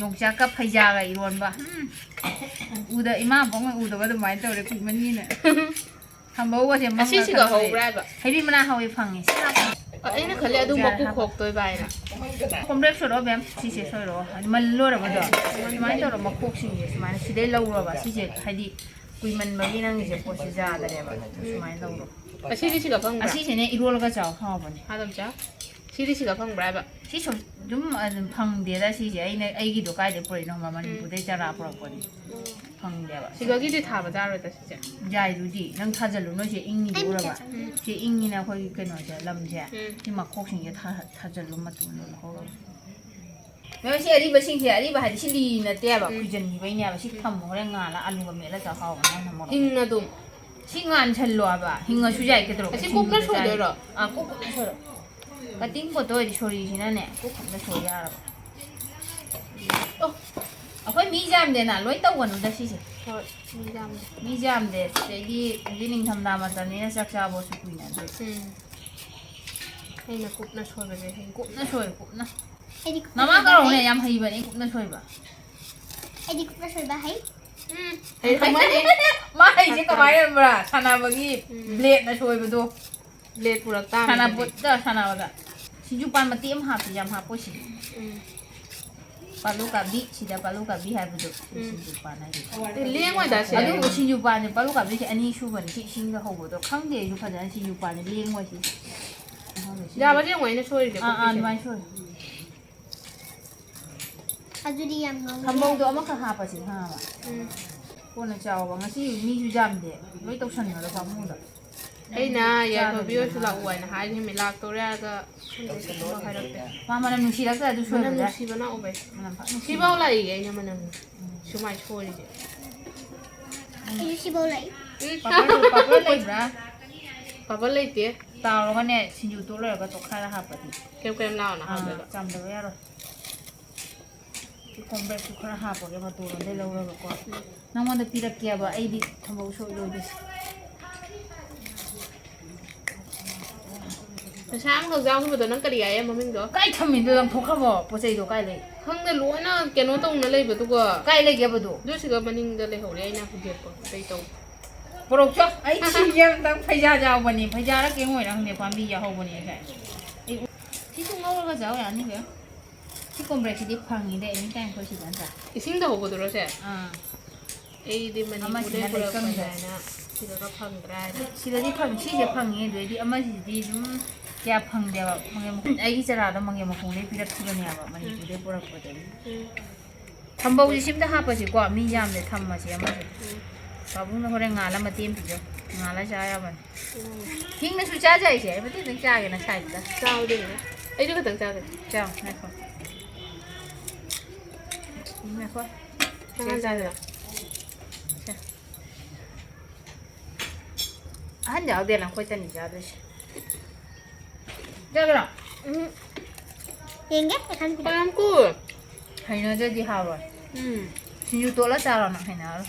ꯌꯣꯡꯆꯥꯛꯀ ꯐꯩꯖꯥꯒ ꯏꯔꯣꯟꯕ꯫ ꯎꯝ꯫ ꯎꯗ, ꯏꯃꯥ ꯑꯝꯐꯥꯎ ꯎꯗꯕ ꯑꯗꯨꯃꯥꯏꯅ ꯇꯧꯔꯦ, ꯀꯨꯏꯃꯟꯒꯤꯅ꯫ ꯊꯝꯕꯧꯒꯁꯦ ꯃꯪꯒ ꯑꯁꯤꯁꯤꯒ ꯈꯔ ꯍꯧꯕ꯭ꯔꯥ ꯍꯥꯏꯕ? ꯍꯩꯕꯤ ꯃꯅꯥ ꯍꯧꯋꯦ, ꯐꯪꯉꯦ꯫ ꯁꯤ ꯍꯥꯞꯄꯣ꯫ ꯑꯩꯅ ꯈꯜꯂꯦ ꯑꯗꯨ ꯌꯥꯔꯦ, ꯃꯀꯨ ꯍꯥꯞꯄꯣ꯫ ꯈꯣꯛꯇꯣꯏꯕ ꯍꯥꯏꯅ꯫ ꯀꯣꯝꯄ꯭ꯔꯦꯛ ꯁꯣꯏꯔꯛꯑꯣ, ꯕꯦꯝ꯫ ꯁꯤꯁꯦ ꯁꯣꯏꯔꯛꯑꯣ꯫ ꯃꯜ ꯂꯣꯏꯔꯕꯗꯣ? ꯁꯨꯃꯥꯏꯅ ꯇꯧꯔꯣ, ꯃꯈꯣꯛꯁꯤꯡꯁꯦ ꯁꯨꯃꯥꯏꯅ ꯁꯤꯗꯩ ꯂꯧꯔꯕ꯫ ꯁꯤꯁꯦ ꯍꯥꯏꯗꯤ ꯀꯨꯏꯃꯟꯕꯒꯤ ꯅꯪꯒꯤꯁꯦ ꯄꯣꯠꯁꯦ ꯌꯥꯗꯔꯦꯕ꯫ ꯁꯨꯃꯥꯏꯅ ꯂꯧꯔꯣ꯫ ꯑꯁꯤꯗꯤ ꯁꯤꯒ ꯐꯪꯕ꯭ꯔꯥ? ꯑꯁꯤꯁꯤꯅꯦ ꯏꯔꯣꯜꯂꯒ ꯆꯥꯎ, ꯍꯥꯎꯕꯅꯦ꯫ ꯑꯗꯨꯝ ꯆꯥ꯫ ꯁꯤꯗꯤ ꯁꯤꯒ ꯐꯪꯕ꯭ꯔꯥ ꯍꯥꯏꯕ? ꯁꯤ ꯁꯨꯝ ꯑꯗꯨꯝ, ꯑꯗꯨꯝ ꯐꯪꯗꯦꯗ ꯁꯤꯁꯦ꯫ ꯑꯩꯅ, ꯑꯩꯒꯤꯗꯣ ꯀꯥꯏꯗꯩ ꯄꯨꯔꯛꯏꯅꯣ ꯈꯪꯕ? ꯎꯝ꯫ ꯃꯅꯤꯄꯨꯔꯗꯩ ꯆꯥꯔꯥ ꯄꯨꯔꯛꯄꯅꯤ꯫ ꯎꯝ꯫ ꯐꯪꯗꯦꯕ꯫ ꯁꯤꯒꯒꯤꯗꯤ ꯊꯥꯕ ꯌꯥꯔꯣꯏꯗ ꯁꯤꯁꯦ? ꯌꯥꯏꯗꯨꯗꯤ꯫ ꯅꯪ ꯊꯥꯖꯜꯂꯨ, ꯅꯣꯏꯁꯦ ꯏꯪꯅꯤꯗꯨ ꯎꯔꯕ? ꯎꯝ꯫ ꯁꯤ ꯏꯪꯉꯤꯅ ꯑꯩꯈꯣꯏꯒꯤ ꯀꯩꯅꯣꯁꯦ, ꯂꯝꯁꯦ꯫ ꯎꯝ꯫ ꯁꯤ ꯃꯈꯣꯛꯁꯤꯡꯁꯦ ꯊꯥ-, ꯊꯥꯖꯜꯂꯨ, ꯃꯇꯨꯝꯗꯣ ꯂꯧꯍꯧꯔꯒ꯫ ꯃꯦꯝ, ꯁꯤ ꯑꯔꯤꯕꯁꯤꯡꯁꯦ, ꯑꯔꯤꯕ ꯍꯥꯏꯗꯤ ꯁꯤ ꯂꯤ ꯅꯠꯇꯦꯕ, ꯎꯝ꯫ ꯈꯨꯏꯖꯟꯈꯤꯕꯩꯅꯦꯕ꯫ ꯁꯤ ꯎꯝ꯫ ꯊꯝꯃꯣ, ꯍꯣꯔꯦꯟ ꯉꯥꯜꯂ ꯑꯂꯨꯒ ꯃꯦꯠꯂ ꯆꯥꯎ, ꯍꯥꯎꯕꯅꯦ ꯌꯥꯝꯅ ꯃꯣꯔꯣꯛ꯫ ꯍꯤꯡꯅ ꯑꯗꯨꯝ꯫ ꯁꯤ ꯉꯥꯟꯁꯜꯂꯣ ꯍꯥꯏꯕ, ꯍꯤꯡꯉꯁꯨ ꯌꯥꯏ, ꯀꯩꯗꯧꯔꯒꯦ? ꯑꯁꯤ ꯀꯨꯞꯅ ꯁꯤꯡꯖꯨꯗ ꯆꯥꯏ꯫ ꯁꯣꯏꯗꯣꯏꯔꯣ? ꯑꯥ, ꯀꯨꯞ ꯀꯨꯞꯅ ꯁꯣꯏꯔꯣ꯫ ꯀꯇꯤꯡ ꯕꯣꯔꯗꯇ ꯑꯣꯏꯔꯗꯤ ꯁꯣꯔꯤꯁꯤꯅꯅꯦ, ꯀꯨꯞ ꯀꯨꯞꯅ ꯁꯣꯏ ꯌꯥꯔꯕ꯫ ꯑꯣ꯫ ꯑꯩꯈꯣꯏ ꯃꯤ ꯌꯥꯝꯗꯦꯅ, ꯂꯣꯏ ꯇꯧꯒꯅꯨꯗ ꯁꯤꯁꯦ꯫ ꯍꯣꯏ, ꯃꯤ ꯌꯥꯝꯗꯦ꯫ ꯃꯤꯁꯦ ꯌꯥꯝꯗꯦ꯫ ꯑꯗꯩꯗꯤ ꯍꯧꯖꯤꯛ ꯅꯤꯡꯊꯝꯊꯥ ꯃꯇꯝꯅꯤꯅ ꯆꯥꯛ ꯆꯥꯕꯁꯨ ꯀꯨꯏꯅꯗꯦ꯫ ꯎꯝ꯫ ꯑꯩꯅ ꯀꯨꯞꯅ ꯁꯣꯏꯕꯁꯦ ꯍꯩ꯫ ꯀꯨꯞꯅ ꯁꯣꯏ, ꯀꯨꯞꯅ꯫ ꯑꯩꯗꯤ ꯀꯨꯞꯅ ꯅꯃꯥ ꯁꯣꯏꯕ ꯀꯧꯔꯛꯎꯅꯦ, ꯍꯩ꯫ ꯌꯥꯝ ꯍꯩꯕꯅꯦ ꯀꯨꯞꯅ ꯁꯣꯏꯕ꯫ ꯑꯩꯗꯤ ꯀꯨꯞꯅ ꯁꯣꯏꯕ ꯍꯩ꯫ ꯎꯝ꯫ ꯍꯩ ꯀꯃꯥꯏꯅ? ꯃꯥ ꯍꯩꯁꯦ ꯀꯃꯥꯏꯅ ꯈꯪꯕ꯭ꯔꯥ? ꯁꯥꯟꯅꯕꯒꯤ ꯎꯝ꯫ ꯕ꯭ꯂꯦꯗꯅ ꯁꯣꯏꯕꯗꯣ꯫ ꯕ꯭ꯂꯦꯗ ꯄꯨꯔꯛ ꯇꯥꯕꯅꯤ ꯑꯗꯨꯗꯤ꯫ ꯁꯥꯟꯅꯄꯣꯠꯇ ꯁꯥꯟꯅꯕꯗ꯫ ꯁꯤꯡꯖꯨ ꯄꯥꯟ ꯃꯇꯦꯛ ꯑꯃ ꯍꯥꯞꯄꯤ, ꯌꯥꯝ ꯍꯥꯞꯄꯣꯏꯁꯤ꯫ ꯎꯝ꯫ ꯄꯥꯂꯨ ꯀꯥꯕꯤ, ꯁꯤꯗ ꯄꯥꯂꯨ ꯀꯥꯕꯤ ꯍꯥꯏꯕꯗꯣ꯫ ꯎꯝ꯫ ꯁꯤꯡꯖꯨ ꯄꯥꯟ ꯍꯥꯏꯗꯤ꯫ ꯑꯗꯨ ꯂꯦꯡꯉꯣꯏꯗ ꯁꯤ꯫ ꯑꯗꯨꯕꯨ ꯁꯤꯡꯖꯨ ꯄꯥꯟꯁꯦ ꯄꯥꯂꯨ ꯀꯥꯕꯤꯁꯦ ꯑꯅꯤ ꯁꯨꯕꯅꯤ꯫ ꯁꯤ ꯏꯁꯤꯡꯗ ꯍꯧꯕꯗꯣ ꯈꯪꯗꯦ ꯑꯩꯁꯨ ꯐꯖꯅ꯫ ꯁꯤꯡꯖꯨ ꯄꯥꯟꯁꯦ ꯂꯦꯡꯉꯣꯏ ꯁꯤ꯫ ꯌꯥꯕꯗꯤ ꯌꯦꯡꯉꯣ ꯑꯩꯅ ꯁꯣꯏꯔꯤꯁꯦ ꯑꯥ, ꯑꯥ, ꯀꯨꯞꯄꯤꯁꯦ꯫ ꯑꯗꯨꯃꯥꯏꯅ ꯁꯣꯏ꯫ ꯑꯗꯨꯗꯤ ꯌꯥꯝ ꯉꯧꯔꯦ꯫ ꯊꯝꯕꯧꯗꯣ ꯑꯃꯈꯛ ꯍꯥꯞꯄꯁꯤ ꯈꯪꯉꯕ? ꯎꯝ꯫ ꯀꯣꯟꯅ ꯆꯥꯎꯕ꯫ ꯉꯁꯤ ꯃꯤꯁꯨ ꯌꯥꯝꯗꯦ꯫ ꯂꯣꯏ ꯇꯧꯁꯟꯈ꯭ꯔꯣ ꯄꯥꯝꯃꯨꯗ꯫ ꯑꯩꯅ ꯌꯥꯏꯐꯕꯤ ꯍꯣꯏꯁꯨ ꯂꯥꯛꯎ ꯍꯥꯏꯅ ꯍꯥꯏꯈꯤꯕꯅꯤ, ꯂꯥꯛꯇꯧꯔꯦ ꯍꯥꯏꯔꯒ ꯈꯪꯗꯦ, ꯁꯨꯡꯍꯥꯏ ꯍꯥꯏꯔꯛꯇꯦ꯫ ꯃꯥ ꯃꯅꯝ ꯅꯨꯡꯁꯤꯔꯛꯇ꯭ꯔꯦ ꯑꯗꯨ ꯃꯅꯝ ꯁꯣꯏꯕꯗ꯫ ꯅꯨꯡꯁꯤꯕꯅ ꯎꯕꯩ꯫ ꯃꯅꯝ ꯐ-, ꯅꯨꯡꯁꯤ-, ꯁꯤꯐꯥꯎ ꯂꯥꯛꯏꯌꯦ ꯑꯩꯅ ꯃꯅꯝ ꯎꯝ꯫ ꯁꯨꯃꯥꯏꯅ ꯁꯣꯏꯔꯤꯁꯦ꯫ ꯑꯩꯁꯨ ꯁꯤꯐꯥꯎ ꯂꯥꯛꯏ꯫ ꯎꯝ꯫ ꯄꯥꯄꯔ, ꯄꯥꯄꯔ ꯂꯩꯕ꯭ꯔꯥ? ꯄꯥꯄꯔ ꯂꯩꯇꯦ꯫ ꯇꯥꯎꯔꯒꯅꯦ, ꯁꯤꯡꯖꯨ ꯇꯣꯠ ꯂꯣꯏꯔꯒ ꯇꯣꯠꯈꯥꯏꯔ ꯍꯥꯞꯄꯗꯤ꯫ ꯀꯦꯝ ꯀꯦꯝ ꯂꯥꯎꯅ ꯑꯥ, ꯍꯥꯞꯄꯦꯕ꯫ ꯆꯥꯝꯗꯕ ꯌꯥꯔꯣꯏ꯫ ꯁꯤ ꯀꯣꯝꯄ꯭ꯔꯦꯛꯁꯨ ꯈꯔ ꯍꯥꯞꯄꯒꯦ ꯃꯇꯣꯟ ꯑꯝꯗꯩ ꯂꯧꯔꯒꯀꯣ꯫ ꯎꯝ꯫ ꯅꯪꯉꯣꯟꯗ ꯄꯤꯔꯛꯀꯦꯕ, ꯑꯩꯗꯤ ꯊꯝꯕꯧ ꯁꯣꯏ ꯂꯣꯏꯗꯣꯏꯁꯦ꯫ ꯉꯁꯥꯏ ꯑꯃꯈꯛ ꯌꯥꯎꯈꯤꯕꯗꯣ ꯅꯪ ꯀꯔꯤ ꯍꯥꯏꯌꯦ ꯃꯃꯤꯡꯗꯣ? ꯀꯥꯏ ꯊꯝꯃꯤꯅꯣ? ꯂꯪꯊꯣꯛꯈ꯭ꯔꯕꯣ ꯄꯣꯠ ꯆꯩꯗꯣ? ꯀꯥꯏ ꯂꯩ? ꯈꯪꯗꯦ, ꯂꯣꯏꯅ ꯀꯩꯅꯣ ꯇꯧꯅ ꯂꯩꯕꯗꯨꯒ꯫ ꯀꯥꯏ ꯂꯩꯒꯦꯕꯗꯣ? ꯑꯗꯨ ꯁꯤꯒ ꯃꯅꯤꯡꯗ ꯂꯩꯍꯧꯔꯦ, ꯑꯩꯅ ꯍꯨꯗꯦꯛꯄ ꯑꯇꯩ ꯇꯧ꯫ ꯄꯣꯔꯛꯆꯣ꯫ ꯑꯩ ꯊꯤꯒꯦ ꯑꯝꯇꯪ꯫ ꯐꯩꯖꯥ ꯌꯥꯎꯕꯅꯤ꯫ ꯐꯩꯖꯥꯔ ꯀꯩꯝ ꯑꯣꯏꯔ ꯈꯪꯗꯦ, ꯄꯥꯝꯕꯤ ꯌꯥꯍꯧꯕꯅꯤ ꯉꯁꯥꯏ꯫ ꯑꯩ ꯎ-, ꯁꯤꯁꯨ ꯉꯧꯔꯒ ꯆꯥꯎ ꯌꯥꯅꯤꯕ꯫ ꯁꯤ ꯀꯣꯝꯄ꯭ꯔꯦꯛꯁꯤꯗꯤ ꯐꯪꯉꯤꯗ, ꯑꯦꯅꯤ ꯇꯥꯏꯝ ꯑꯩꯈꯣꯏ ꯁꯤꯗ ꯅꯠꯇ꯭ꯔꯥ? ꯏꯁꯤꯡꯗ ꯍꯧꯕꯗꯨꯔꯣ ꯁꯦ? ꯑꯥ꯫ ꯑꯩꯗꯤ ꯑꯃꯁꯤꯅ ꯃꯅꯤꯄꯨꯔꯗꯩ ꯂꯩꯀꯪꯗ꯫ ꯄꯨꯔꯛꯄꯅꯦꯅ ꯁꯤꯗꯒ ꯐꯪꯗ꯭ꯔꯥ ꯍꯥꯏꯅ꯫ ꯁꯤꯗꯗꯤ ꯐꯪ-, ꯁꯤꯁꯦ ꯐꯪꯉꯤ, ꯑꯗꯨꯗꯩꯗꯤ ꯑꯃꯁꯤꯗꯤ ꯑꯗꯨꯝ ꯀꯌꯥ ꯐꯪꯗꯦꯕ꯫ ꯃꯪꯒꯦ ꯃꯈꯣꯡ-, ꯑꯩꯒꯤ ꯆꯔꯥꯗꯣ ꯃꯪꯒꯦ ꯃꯈꯣꯡꯗꯩ ꯄꯤꯔꯛꯈꯤꯕꯅꯦꯕ, ꯎꯝ꯫ ꯃꯅꯤꯄꯨꯔꯗꯩ ꯄꯨꯔꯛꯄꯗꯒꯤ꯫ ꯎꯝ꯫ ꯊꯝꯕꯧꯁꯦ ꯁꯤꯝꯇ ꯍꯥꯞꯄꯁꯤꯀꯣ, ꯃꯤ ꯌꯥꯝꯗꯦ, ꯊꯝꯃꯁꯤ ꯑꯃꯁꯦ꯫ ꯎꯝ꯫ ꯄꯥꯕꯨꯡꯅ ꯍꯣꯔꯦꯟ ꯉꯥꯜꯂ ꯃꯇꯦꯛ ꯑꯃ ꯄꯤꯖꯧ꯫ ꯉꯥꯜꯂ ꯆꯥ ꯌꯥꯕꯅꯤ꯫ ꯎꯝ꯫ ꯍꯤꯡꯅꯁꯨ ꯆꯥꯖꯩꯁꯦ, ꯑꯩ ꯃꯇꯦꯛ ꯃꯇꯦꯛ ꯆꯥꯒꯦ ꯅꯁꯥꯏꯗꯨꯗ꯫ ꯆꯥꯎꯗꯣꯏꯅꯦ꯫ ꯑꯩꯁꯨ ꯈꯇꯪ ꯆꯥꯒꯦ꯫ ꯆꯥꯎ, ꯉꯥꯏꯈꯣ꯫ ꯉꯥꯏꯈꯣ꯫ ꯅꯪ ꯍꯥꯟ ꯆꯥꯒꯦꯔꯣ? ꯁꯦ꯫ ꯑꯍꯟ ꯌꯥꯎꯗꯦꯅ ꯑꯩꯈꯣꯏ ꯇꯅꯤ ꯆꯥꯗꯣꯏꯁꯦ꯫ ꯆꯥꯒꯦꯔꯣ? ꯎꯝ꯫ ꯌꯦꯡꯒꯦ, ꯑꯍꯟꯁꯤꯗ꯫ ꯄꯥꯝꯀꯨ꯫ ꯍꯩꯅꯗ꯭ꯔꯗꯤ ꯍꯥꯎꯔꯣꯏ꯫ ꯎꯝ꯫ ꯁꯤꯡꯖꯨ ꯇꯣꯠꯂ ꯆꯥꯔꯣ ꯅꯪ, ꯍꯩꯅꯔꯣꯏ꯫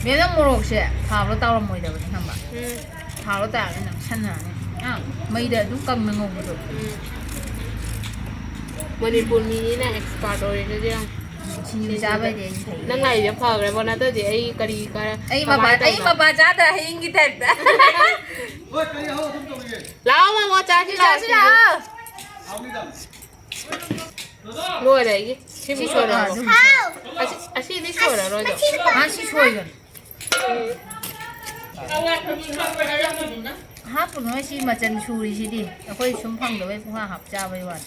ꯃꯦꯗꯥꯝ, ꯃꯣꯔꯣꯛꯁꯦ ꯐꯥꯕ꯭ꯔꯣ ꯇꯥꯎꯔꯝꯃꯣꯏꯗꯕꯅꯤ ꯈꯪꯕ? ꯎꯝ꯫ ꯐꯥꯕ꯭ꯔꯣ ꯇꯥꯔꯒ ꯅꯪ ꯁꯟꯅꯔꯅꯤ꯫ ꯑꯥ, ꯃꯩꯗ ꯑꯗꯨꯝ ꯀꯪꯅ ꯉꯧꯕꯗꯣ꯫ ꯎꯝ꯫ ꯃꯅꯤꯄꯨꯔ ꯃꯤꯅꯤꯅ expert ꯑꯣꯏꯔꯤꯗꯨꯗꯤ ꯌꯦꯡꯉꯨ꯫ ꯁꯤꯡꯖꯨ ꯆꯥꯕꯩꯗꯤ ꯑꯩ ꯍꯩ꯫ ꯅꯪ ꯍꯥꯏꯔꯤꯁꯦ ꯐꯈ꯭ꯔꯦ, ꯕꯣ, ꯅꯠꯇ꯭ꯔꯗꯤ ꯑꯩ ꯀꯔꯤ ꯀꯔ-, ꯑꯩ ꯃꯄꯥ, ꯀꯃꯥꯏꯅ ꯑꯩ ꯇꯧꯅ? ꯃꯄꯥ ꯆꯥꯗ ꯍꯌꯦꯡꯒꯤ ꯇꯥꯏꯞꯇ꯫ ꯍꯣꯏ, ꯀꯔꯤ ꯍꯧ ꯑꯗꯨꯝ ꯇꯧꯔꯤꯒꯦ? ꯂꯥꯛꯑꯣ, ꯃꯃꯥ, ꯆꯥꯁꯤ ꯁꯤꯡꯖꯨ ꯂꯥꯛꯑꯣ, ꯆꯥꯁꯤ ꯁꯤꯡꯖꯨ꯫ ꯂꯥꯛꯑꯣ꯫ ꯍꯥꯎꯅꯤꯗ꯫ ꯂꯣꯏꯔꯦ ꯑꯩꯒꯤ꯫ ꯁꯤꯕꯨ ꯁꯤ ꯁꯣꯏꯔꯔꯣꯏ꯫ ꯁꯣꯏꯔꯔꯣꯏ꯫ ꯑꯁꯤ, ꯑꯁꯤꯗꯤ ꯁꯣꯏꯔꯔꯣꯏꯗꯣ꯫ ꯃꯥ ꯁꯤ ꯁꯣꯏꯒꯅꯤ꯫ ꯍꯥꯞꯄꯨꯅꯣ, ꯁꯤ ꯃꯆꯜ ꯁꯨꯔꯤꯁꯤꯗꯤ꯫ ꯑꯩꯈꯣꯏ ꯁꯨꯝ ꯐꯪꯗꯕꯩ ꯄꯨꯡꯍꯥꯞ ꯍꯥꯞ ꯆꯥꯕꯩ ꯋꯥꯅꯤ꯫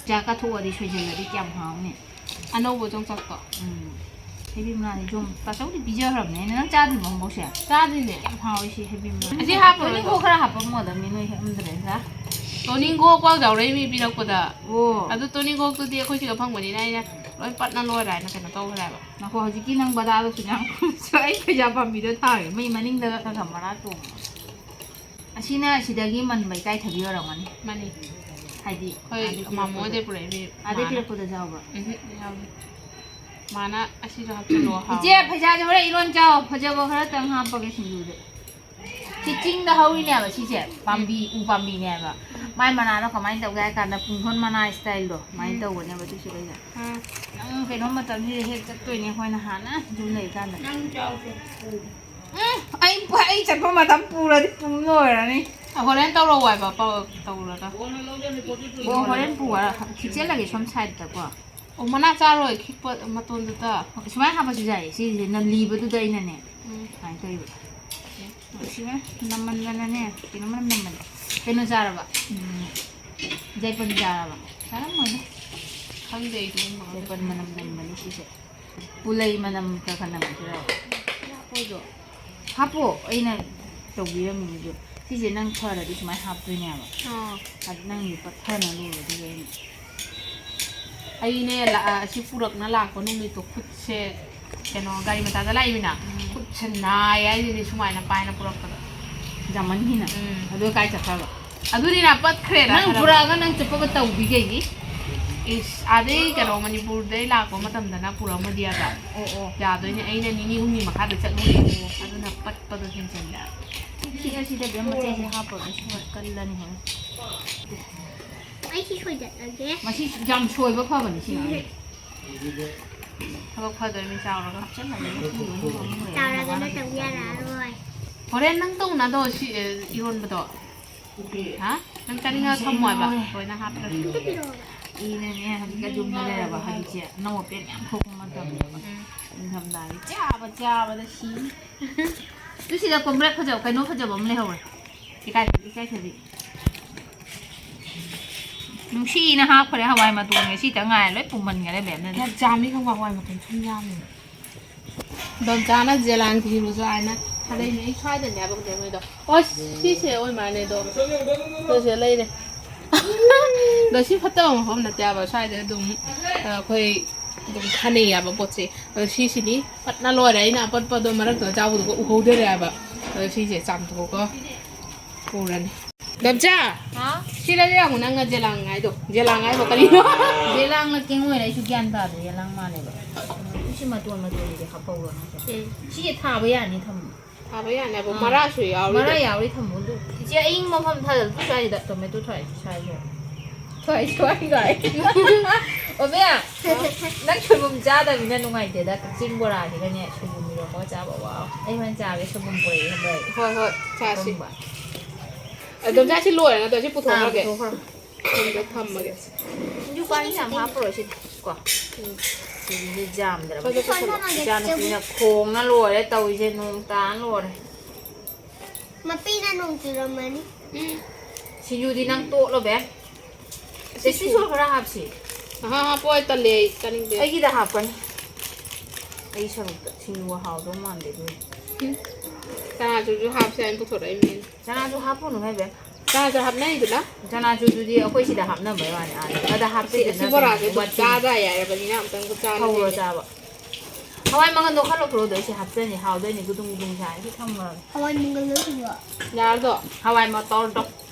ꯆꯥꯛ ꯀꯥꯊꯣꯛꯑꯗꯤ ꯁꯣꯏꯖꯜꯂꯗꯤ ꯀꯌꯥꯝ ꯍꯥꯎꯅꯤ꯫ ꯑꯅꯧꯕ ꯌꯣꯡꯆꯥꯛꯇꯣ꯫ ꯎꯝ꯫ ꯍꯩꯕꯤ ꯃꯅꯥꯁꯦ ꯌꯣꯝ-, ꯇꯥꯆꯧꯗꯤ ꯄꯤꯖꯈ꯭ꯔꯕꯅꯦ꯫ ꯅꯪ ꯆꯥꯗ꯭ꯔꯤꯕꯣ ꯍꯧꯖꯤꯛꯐꯥꯎꯁꯦ? ꯆꯥꯗ꯭ꯔꯤꯅꯦ꯫ ꯌꯥꯝ ꯍꯥꯎꯋꯦ ꯁꯤ ꯍꯩꯕꯤ ꯃꯅꯥ꯫ ꯑꯁꯤ ꯍꯥꯞꯄꯔꯣꯏꯗ꯭ꯔꯣ? ꯇꯣꯅꯤꯡꯈꯣꯛ ꯈꯔ ꯍꯥꯞꯄꯝꯃꯣꯗ ꯃꯤ ꯅꯣꯏ ꯍꯦꯛꯑꯝꯗ꯭ꯔꯦꯗ꯫ ꯇꯣꯅꯤꯡꯈꯣꯛ ꯄꯥꯎ ꯌꯥꯎꯔꯛꯏ ꯃꯤ ꯄꯤꯔꯛꯄꯗ꯫ ꯑꯣ꯫ ꯑꯗꯨ ꯇꯣꯅꯤꯡꯈꯣꯛꯇꯨꯗꯤ ꯑꯩꯈꯣꯏ ꯁꯤꯒ ꯐꯪꯕꯅꯤꯅ ꯑꯩꯅ ꯂꯣꯏ ꯄꯠꯅ ꯂꯣꯏꯔꯦ ꯍꯥꯏꯅ ꯀꯩꯅꯣ ꯇꯧꯈ꯭ꯔꯦꯕ꯫ ꯉꯥꯏꯈꯣ, ꯍꯧꯖꯤꯛꯀꯤ ꯅꯪ ꯕꯗꯥꯗꯣ ꯁꯨꯅꯌꯥꯝ ꯈꯨꯝꯁꯨ ꯑꯩ ꯈꯣꯏꯖꯥ ꯄꯥꯝꯕꯤꯗꯣ ꯊꯥꯔꯒꯦ꯫ ꯃꯩ ꯃꯅꯤꯡꯗꯒ ꯈꯔ ꯈꯔ ꯃꯔꯥ ꯇꯣꯡꯉꯦ꯫ ꯑꯁꯤꯅ ꯁꯤꯗꯒꯤ ꯃꯟꯕ ꯏꯀꯥꯏꯊꯕꯤ ꯑꯣꯏꯔꯝꯒꯅꯤ꯫ ꯃꯥꯅꯤ꯫ ꯍꯥꯏꯗꯤ, ꯍꯣꯏ, ꯑꯥꯗꯩ ꯃꯥꯃꯣ ꯄꯤꯔꯛꯄꯗꯣ꯫ ꯍꯣꯏꯗꯩ ꯄꯨꯔꯛꯏ ꯃꯤ ꯑꯥꯗꯩ ꯃꯥꯅ꯫ ꯄꯤꯔꯛꯄꯗꯁꯨ ꯌꯥꯎꯕ꯭ꯔꯣ? ꯎꯝꯍꯨꯝ, ꯌꯥꯎꯗꯦ꯫ ꯃꯥꯅ ꯑꯁꯤꯁꯨ ꯍꯥꯞꯆꯤꯜꯂꯣ, ꯍꯥꯎ꯫ ꯏꯆꯦ, ꯐꯩꯖꯥꯁꯦ ꯍꯣꯔꯦꯟ ꯏꯔꯣꯟ ꯆꯥꯎ꯫ ꯐꯖꯕ ꯈꯔꯇꯪ ꯍꯥꯞꯄꯒꯦ ꯁꯤꯡꯖꯨꯗ꯫ ꯁꯤ ꯆꯤꯡꯗ ꯍꯧꯔꯤꯅꯦꯕ ꯁꯤꯁꯦ꯫ ꯄꯥꯝꯕꯤ, ꯎꯝ꯫ ꯎ ꯄꯥꯝꯕꯤꯅꯦꯕ꯫ ꯎꯝ꯫ ꯃꯥꯏ ꯃꯅꯥꯗꯣ ꯀꯃꯥꯏꯅ ꯇꯧꯒꯦ ꯍꯥꯏ ꯀꯥꯟꯗ ꯄꯨꯡꯗꯣꯟ ꯃꯅꯥ style ꯗꯣ ꯑꯗꯨꯃꯥꯏꯅ ꯎꯝ꯫ ꯇꯧꯕꯅꯦꯕ ꯑꯗꯨꯁꯨ ꯑꯩꯅ꯫ ꯑꯥ꯫ ꯅꯪ ꯀꯩꯅꯣꯝ ꯃꯇꯝꯁꯤꯗ ꯍꯦꯛ ꯆꯠꯇꯣꯏꯅꯦ ꯑꯩꯈꯣꯏꯅ ꯍꯥꯟꯅ ꯌꯨꯝ ꯂꯩꯀꯥꯟꯗ꯫ ꯅꯪ ꯆꯥꯎꯁꯦ꯫ ꯎꯝ, ꯑꯩ, ꯑꯩ ꯆꯠꯄ ꯃꯇꯝ ꯄꯨꯔꯗꯤ ꯄꯨꯡ ꯂꯣꯏꯔꯅꯤ꯫ ꯑ, ꯍꯣꯔꯦꯟ ꯇꯧꯔꯛꯑꯣ ꯍꯥꯏꯕ, ꯄꯥꯎ ꯇꯧꯔꯒ꯫ ꯑꯣ, ꯍꯣꯔꯦꯟ ꯄꯨꯔ ꯊꯤꯛꯆꯜꯂꯒꯦ ꯁꯣꯝ side ꯇꯀꯣ꯫ ꯑꯣ, ꯃꯅꯥ ꯆꯥꯔꯣꯏ, ꯈꯤꯛꯄ ꯃꯇꯣꯟꯗꯨꯗ꯫ ꯁꯨꯃꯥꯏꯅ ꯍꯥꯞꯄꯁꯨ ꯌꯥꯏꯌꯦ, ꯁꯤꯁꯦ ꯅ-, ꯂꯤꯕꯗꯨꯗ ꯑꯩꯅꯅꯦ꯫ ꯎꯝ꯫ ꯁꯨꯃꯥꯏꯅ ꯇꯧꯔꯤꯕ꯫ ꯁꯤꯃ ꯅꯝꯃꯟꯗꯅꯅꯦ, ꯀꯩꯅꯣ ꯃꯅꯝ ꯅꯝꯕꯅꯦ꯫ ꯀꯩꯅꯣ ꯆꯥꯔꯕ? ꯎꯝ, ꯖꯩꯄꯟ ꯆꯥꯔꯕ? ꯆꯥꯔꯝꯃꯣꯏꯗ꯫ ꯈꯪꯗꯦ ꯑꯩ ꯑꯗꯨꯒꯨꯝꯕ꯫ ꯖꯩꯄꯟ ꯃꯅꯝ ꯅꯝꯕꯅꯤ ꯁꯤꯁꯦ꯫ ꯄꯨꯂꯩ ꯃꯅꯝ ꯈꯔ ꯈꯔ ꯅꯝꯃꯛꯇꯣꯏꯔꯕ? ꯍꯥꯞꯄꯣꯏꯗꯣ꯫ ꯍꯥꯞꯄꯣ, ꯑꯩꯅ ꯇꯧꯕꯤꯔꯝꯃꯤꯅꯦ ꯑꯗꯣ꯫ ꯁꯤꯁꯦ ꯅꯪ ꯐꯔꯗꯤ ꯁꯨꯃꯥꯏꯅ ꯍꯥꯞꯇꯣꯏꯅꯦꯕ꯫ ꯑꯥ꯫ ꯑꯗꯨ ꯅꯪꯒꯤ ꯄꯠꯊꯅ ꯂꯣꯏꯔꯦ ꯑꯗꯨꯒ ꯑꯩꯅ꯫ ꯑꯩꯅꯦ ꯂꯥ-, ꯑꯁꯤ ꯄꯨꯔꯛꯅ ꯂꯥꯛꯄ ꯅꯨꯃꯤꯠꯇꯣ ꯈꯨꯠꯁꯦ ꯀꯩꯅꯣ ꯒꯥꯔꯤ ꯃꯆꯥꯗ ꯂꯥꯛꯏꯃꯤꯅ꯫ ꯎꯝ꯫ ꯈꯨꯠꯁꯦ ꯅꯥꯏ ꯍꯥꯏꯁꯤꯗꯤ ꯁꯨꯃꯥꯏꯅ ꯄꯥꯏꯅ ꯄꯨꯔꯛꯄꯗ꯫ ꯖꯥꯃꯟꯒꯤꯅ? ꯎꯝ꯫ ꯑꯗꯨ ꯀꯥꯏ ꯆꯠꯈ꯭ꯔꯕ? ꯑꯗꯨꯅꯤꯅ ꯄꯠꯈ꯭ꯔꯦꯅ ꯅꯪ ꯈꯜꯂꯕ꯫ ꯄꯨꯔꯛꯑꯒ ꯅꯪ ꯆꯠꯄꯒ ꯇꯧꯕꯤ ꯀꯩꯒꯤ? ꯏꯁ, ꯑꯥꯗꯩ ꯀꯩꯅꯣ, ꯃꯅꯤꯄꯨꯔꯗꯩ ꯂꯥꯛꯄ ꯃꯇꯝꯗꯅ ꯄꯨꯔꯛꯑꯝꯃꯗꯤ ꯌꯥꯕ꯫ ꯑꯣ, ꯑꯣ꯫ ꯌꯥꯗꯣꯏꯅꯦ, ꯑꯩꯅ ꯅꯤꯅꯤ ꯍꯨꯝꯅꯤ ꯃꯈꯥꯗ ꯆꯠꯂꯨꯔꯦ꯫ ꯑꯗꯨꯅ ꯄꯠꯄꯗꯣ ꯍꯦꯟꯖꯜꯂꯦ꯫ ꯁꯤ ꯑꯁꯤꯗ ꯕꯦꯝ ꯃꯆꯦꯁꯦ ꯍꯥꯞꯄꯒ ꯁꯤ ꯀꯜꯂꯅꯤ ꯍꯣꯔꯦꯟ꯫ ꯑꯩ ꯁꯤ ꯁꯣꯏꯗꯠꯂꯒꯦ꯫ ꯃꯁꯤ ꯌꯥꯝ ꯁꯣꯏꯕ ꯐꯕꯅꯤ ꯁꯤ ꯑꯉꯥꯡꯁꯦ꯫ ꯊꯕꯛ ꯐꯗꯣꯏꯅꯤ ꯆꯥꯎꯔꯒ꯫ ꯍꯥꯞꯆꯜꯂꯒꯦ ꯃꯇꯨꯡꯗ ꯑꯃꯨꯛ ꯑꯃꯨꯛ ꯂꯩꯔꯒ ꯆꯥꯎꯔꯒꯅ ꯃꯃꯥꯅ ꯇꯧ ꯌꯥꯔꯛꯑꯔꯣꯏ꯫ ꯍꯣꯔꯦꯟ ꯅꯪ ꯇꯧꯅꯗꯣ ꯁꯤ, ꯑꯦ, ꯏꯔꯣꯟꯕꯗꯣ꯫ ꯍꯥ? ꯅꯪ ꯆꯥꯅꯤꯡꯉꯒ ꯊꯝꯃꯣ ꯍꯥꯏꯕ꯫ ꯂꯣꯏꯅ ꯍꯥꯞꯇ꯭ꯔꯁꯨ꯫ ꯑꯝꯇ ꯄꯤꯔꯛꯑꯣꯕ꯫ ꯏꯅꯅꯦ ꯍꯧꯖꯤꯛꯀ ꯌꯨꯝꯗ ꯂꯩꯔꯕ ꯍꯧꯖꯤꯛꯁꯦ ꯑꯅꯧꯕ ꯄꯦꯠ ꯃꯌꯥꯝ ꯊꯣꯛꯄ ꯃꯇꯝꯅꯦꯕ꯫ ꯎꯝ꯫ ꯅꯤꯡꯊꯝꯊꯥꯒꯤ ꯆꯥꯕ ꯆꯥꯕꯗ ꯁꯤꯅꯤ꯫ ꯑꯗꯨ ꯁꯤꯗ ꯀꯣꯝꯄ꯭ꯔꯦꯛ ꯐꯖꯕ, ꯀꯩꯅꯣ ꯐꯖꯕ ꯑꯃ ꯂꯩꯍꯧꯔꯦ꯫ ꯏꯀꯥꯏ, ꯏꯀꯥꯏꯊꯕꯤ꯫ ꯅꯨꯡꯁꯤꯅ ꯍꯥꯞꯈ꯭ꯔꯦ ꯍꯋꯥꯏ ꯃꯇꯣꯟꯒ ꯁꯤꯇ ꯉꯥꯏꯔꯦ, ꯂꯣꯏ ꯄꯨꯝꯃꯟꯈꯔꯦ ꯕꯦꯝꯅꯗꯤ꯫ ꯌꯥꯝ ꯆꯥꯝꯃꯤ ꯈꯪꯕ ꯍꯋꯥꯏ ꯃꯇꯣꯟ ꯁꯨꯝ ꯌꯥꯝꯃꯤ꯫ ꯗꯣꯝꯆꯥꯅ ꯖꯦꯂꯥꯟ ꯐꯤꯔꯨꯁꯨ ꯍꯥꯏꯅ ꯊꯥꯗꯩꯅꯦ꯫ ꯑꯩ ꯁ꯭ꯋꯥꯏꯗꯅꯦ ꯍꯥꯏꯕ ꯀꯩꯗꯧꯉꯩꯗꯣ꯫ ꯑꯣ, ꯁꯤꯁꯦ ꯑꯣꯏ ꯃꯥꯜꯂꯦ ꯑꯗꯣ꯫ ꯁꯤꯁꯦ ꯂꯩꯔꯦ꯫ ꯑꯗꯣ ꯁꯤ ꯐꯠꯇꯕ ꯃꯐꯝ ꯅꯠꯇꯦ ꯍꯥꯏꯕ꯫ ꯁ꯭ꯋꯥꯏꯗ ꯑꯗꯨꯝ, ꯑ, ꯑꯩꯈꯣꯏ ꯑꯗꯨꯝ ꯊꯥꯅꯩ ꯍꯥꯏꯕ ꯄꯣꯠꯁꯦ꯫ ꯑꯗꯣ ꯁꯤꯁꯤꯗꯤ ꯄꯠꯅ ꯂꯣꯏꯔꯦ꯫ ꯑꯩꯅ ꯑꯄꯠꯄꯗꯣ ꯃꯔꯛꯇ ꯆꯥꯕꯗꯨꯒ ꯎꯍꯧꯗꯔꯦ ꯍꯥꯏꯕ꯫ ꯑꯗꯣ ꯁꯤꯁꯦ ꯆꯥꯝꯊꯣꯛꯑꯒ ꯄꯨꯔꯅꯤ꯫ ꯗꯝꯆꯥ! ꯍꯥ? ꯁꯤꯗ ꯌꯦꯡꯉꯨ ꯅꯪꯅ ꯖꯦꯂꯥꯡ ꯍꯥꯏꯗꯣ꯫ ꯖꯦꯂꯥꯡ ꯍꯥꯏꯕ ꯀꯔꯤꯅꯣ? ꯖꯦꯂꯥꯡꯅ ꯀꯦꯡꯉꯣꯏꯔ ꯑꯩꯁꯨ ꯒ꯭ꯌꯥꯟ ꯇꯥꯗꯦ꯫ ꯖꯦꯂꯥꯡ ꯃꯥꯜꯂꯦꯕ꯫ ꯁꯤ ꯃꯇꯣꯟ ꯃꯇꯣꯟꯁꯤꯗꯤ ꯍꯥꯞꯄꯧꯔꯣ ꯅꯪꯁꯦ꯫ ꯎꯝ꯫ ꯁꯤꯁꯦ ꯊꯥꯕ ꯌꯥꯅꯤ ꯊꯝꯃꯣ꯫ ꯊꯥꯕ ꯌꯥꯅꯤ ꯍꯥꯏꯕ꯫ ꯑꯥ꯫ ꯃꯔꯥꯁꯨ ꯌꯥꯎꯔꯤ꯫ ꯃꯔꯥ ꯌꯥꯎꯔꯤ ꯊꯝꯃꯣ꯫ ꯑꯗꯨ ꯏꯆꯦ ꯑꯏꯪꯕ ꯃꯐꯝ ꯊꯥꯖꯜꯂꯨ꯫ ꯁ꯭ꯋꯥꯏꯁꯤꯗ ꯇꯣꯃꯦꯇꯣ ꯊꯥꯏ ꯁ꯭ꯋꯥꯏꯁꯤꯗ꯫ ꯊꯣꯏ ꯁ꯭ꯋꯥꯏ ꯀꯥꯏ꯫ ꯑꯣꯃꯦ! ꯅꯪ ꯁꯣꯏꯕꯨꯝ ꯆꯥꯗꯕꯅꯤꯅ ꯅꯨꯡꯉꯥꯏꯇꯦꯗ꯫ ꯀꯛꯆꯤꯡ ꯕꯣꯔꯥꯁꯤꯒꯅꯦ ꯁꯣꯏꯕꯨꯝ ꯏꯔꯣꯝꯕꯒ ꯆꯥꯕ꯫ ꯋꯥꯎ꯫ ꯑꯩ ꯍꯣꯔꯦꯟ ꯆꯥꯒꯦ ꯁꯣꯏꯕꯨꯝ ꯄꯨꯔꯛꯑꯦ ꯈꯪꯕ꯭ꯔꯥ ꯑꯩ꯫ ꯍꯣꯏ, ꯍꯣꯏ, ꯆꯥꯁꯤ꯫ ꯑꯀꯪꯕ꯫ ꯑꯗꯨꯝ ꯆꯥꯁꯤ ꯂꯣꯏꯔꯦ ꯅꯠꯇ꯭ꯔꯣ? ꯁꯤ ꯑꯥ, ꯄꯨꯊꯣꯛꯈ꯭ꯔꯒꯦ꯫ ꯄꯨꯊꯣꯛꯈ꯭ꯔꯣ꯫ ꯌꯨꯝꯗ ꯊꯝꯃꯒꯦ꯫ ꯁꯤꯡꯖꯨ ꯄꯥꯟ ꯌꯥꯝ ꯍꯥꯞꯄꯔꯣꯏ ꯁꯤꯗꯤ ꯀꯣ꯫ ꯎꯝ꯫ ꯁꯤꯗꯤ ꯌꯥꯝꯗ꯭ꯔꯕ꯫ ꯐꯖ ꯐꯖ꯫ ꯏꯆꯥꯅꯨꯄꯤꯅ ꯈꯣꯡꯅ ꯂꯣꯏꯔꯦ ꯇꯧꯔꯤꯁꯦ, ꯅꯣꯡ ꯇꯥꯅ ꯂꯣꯏꯔꯦ꯫ ꯃꯄꯤꯅ ꯅꯣꯡ ꯆꯨꯔꯝꯃꯅꯤ꯫ ꯁꯤꯡꯖꯨꯗꯤ ꯅꯪ ꯇꯣꯠꯂꯣ ꯕꯦꯝ꯫ ꯁꯤ ꯁꯤ ꯁꯣꯏ ꯈꯔ ꯍꯥꯞꯁꯤ꯫ ꯑꯍꯥ, ꯍꯥꯞꯄꯣꯏ, ꯇꯜꯂꯦ ꯑꯩ, ꯆꯥꯅꯤꯡꯗꯦ꯫ ꯑꯩꯒꯤꯗ ꯍꯥꯞꯀꯅꯤ꯫ ꯑꯩ ꯁꯔꯨꯛꯇ ꯁꯤꯡꯖꯨ ꯍꯥꯎꯗꯧ ꯃꯥꯟꯗꯦ ꯑꯗꯨꯅ꯫ ꯎꯝ꯫ ꯆꯅꯥ ꯆꯨꯁꯨ ꯍꯥꯞꯁꯦ ꯍꯥꯏꯅ ꯄꯨꯊꯣꯔꯛꯏ ꯃꯤꯅꯤ꯫ ꯆꯅꯥꯁꯨ ꯍꯥꯞꯄꯨꯅꯨ ꯍꯦ ꯕꯦꯝ꯫ ꯆꯅꯥꯁꯨ ꯍꯥꯞꯅꯩꯗꯅ꯫ ꯆꯅꯥꯁꯨ ꯆꯨꯗꯤ ꯑꯩꯈꯣꯏ ꯁꯤꯗ ꯍꯥꯞꯅꯕꯩ ꯋꯥꯅꯤ, ꯑꯥꯗ, ꯑꯥꯗ ꯁꯤ, ꯍꯥꯞꯄꯤꯗꯅ ꯁꯤ ꯕꯣꯔꯥꯁꯦ ꯑꯗꯨꯝ ꯋꯥꯇꯤꯟ꯫ ꯆꯥꯗ ꯌꯥꯏꯔꯕꯅꯤꯅ ꯑꯝꯇꯪ ꯆꯥꯔꯒ ꯍꯧꯔꯣ ꯌꯦꯡꯒꯦ꯫ ꯆꯥꯕ꯫ ꯍꯋꯥꯏ ꯃꯪꯒꯟꯗꯣ ꯈꯔ ꯂꯧꯊꯣꯔꯛꯑꯣꯗꯣ, ꯑꯩ ꯁꯤ ꯍꯥꯞꯆꯅꯤ, ꯍꯥꯎꯗꯣꯏꯅꯤ, ꯒꯨꯗꯨꯡ ꯒꯨꯗꯨꯡ ꯁꯥꯏ꯫ ꯁꯤ ꯊꯝꯈ꯭ꯔꯒꯦ꯫ ꯍꯋꯥꯏ ꯃꯪꯒꯜ ꯂꯧꯁꯤꯜꯂꯣ꯫ ꯌꯥꯔꯗꯣ? ꯍꯋꯥꯏ ꯃꯇꯣꯔꯗꯣ꯫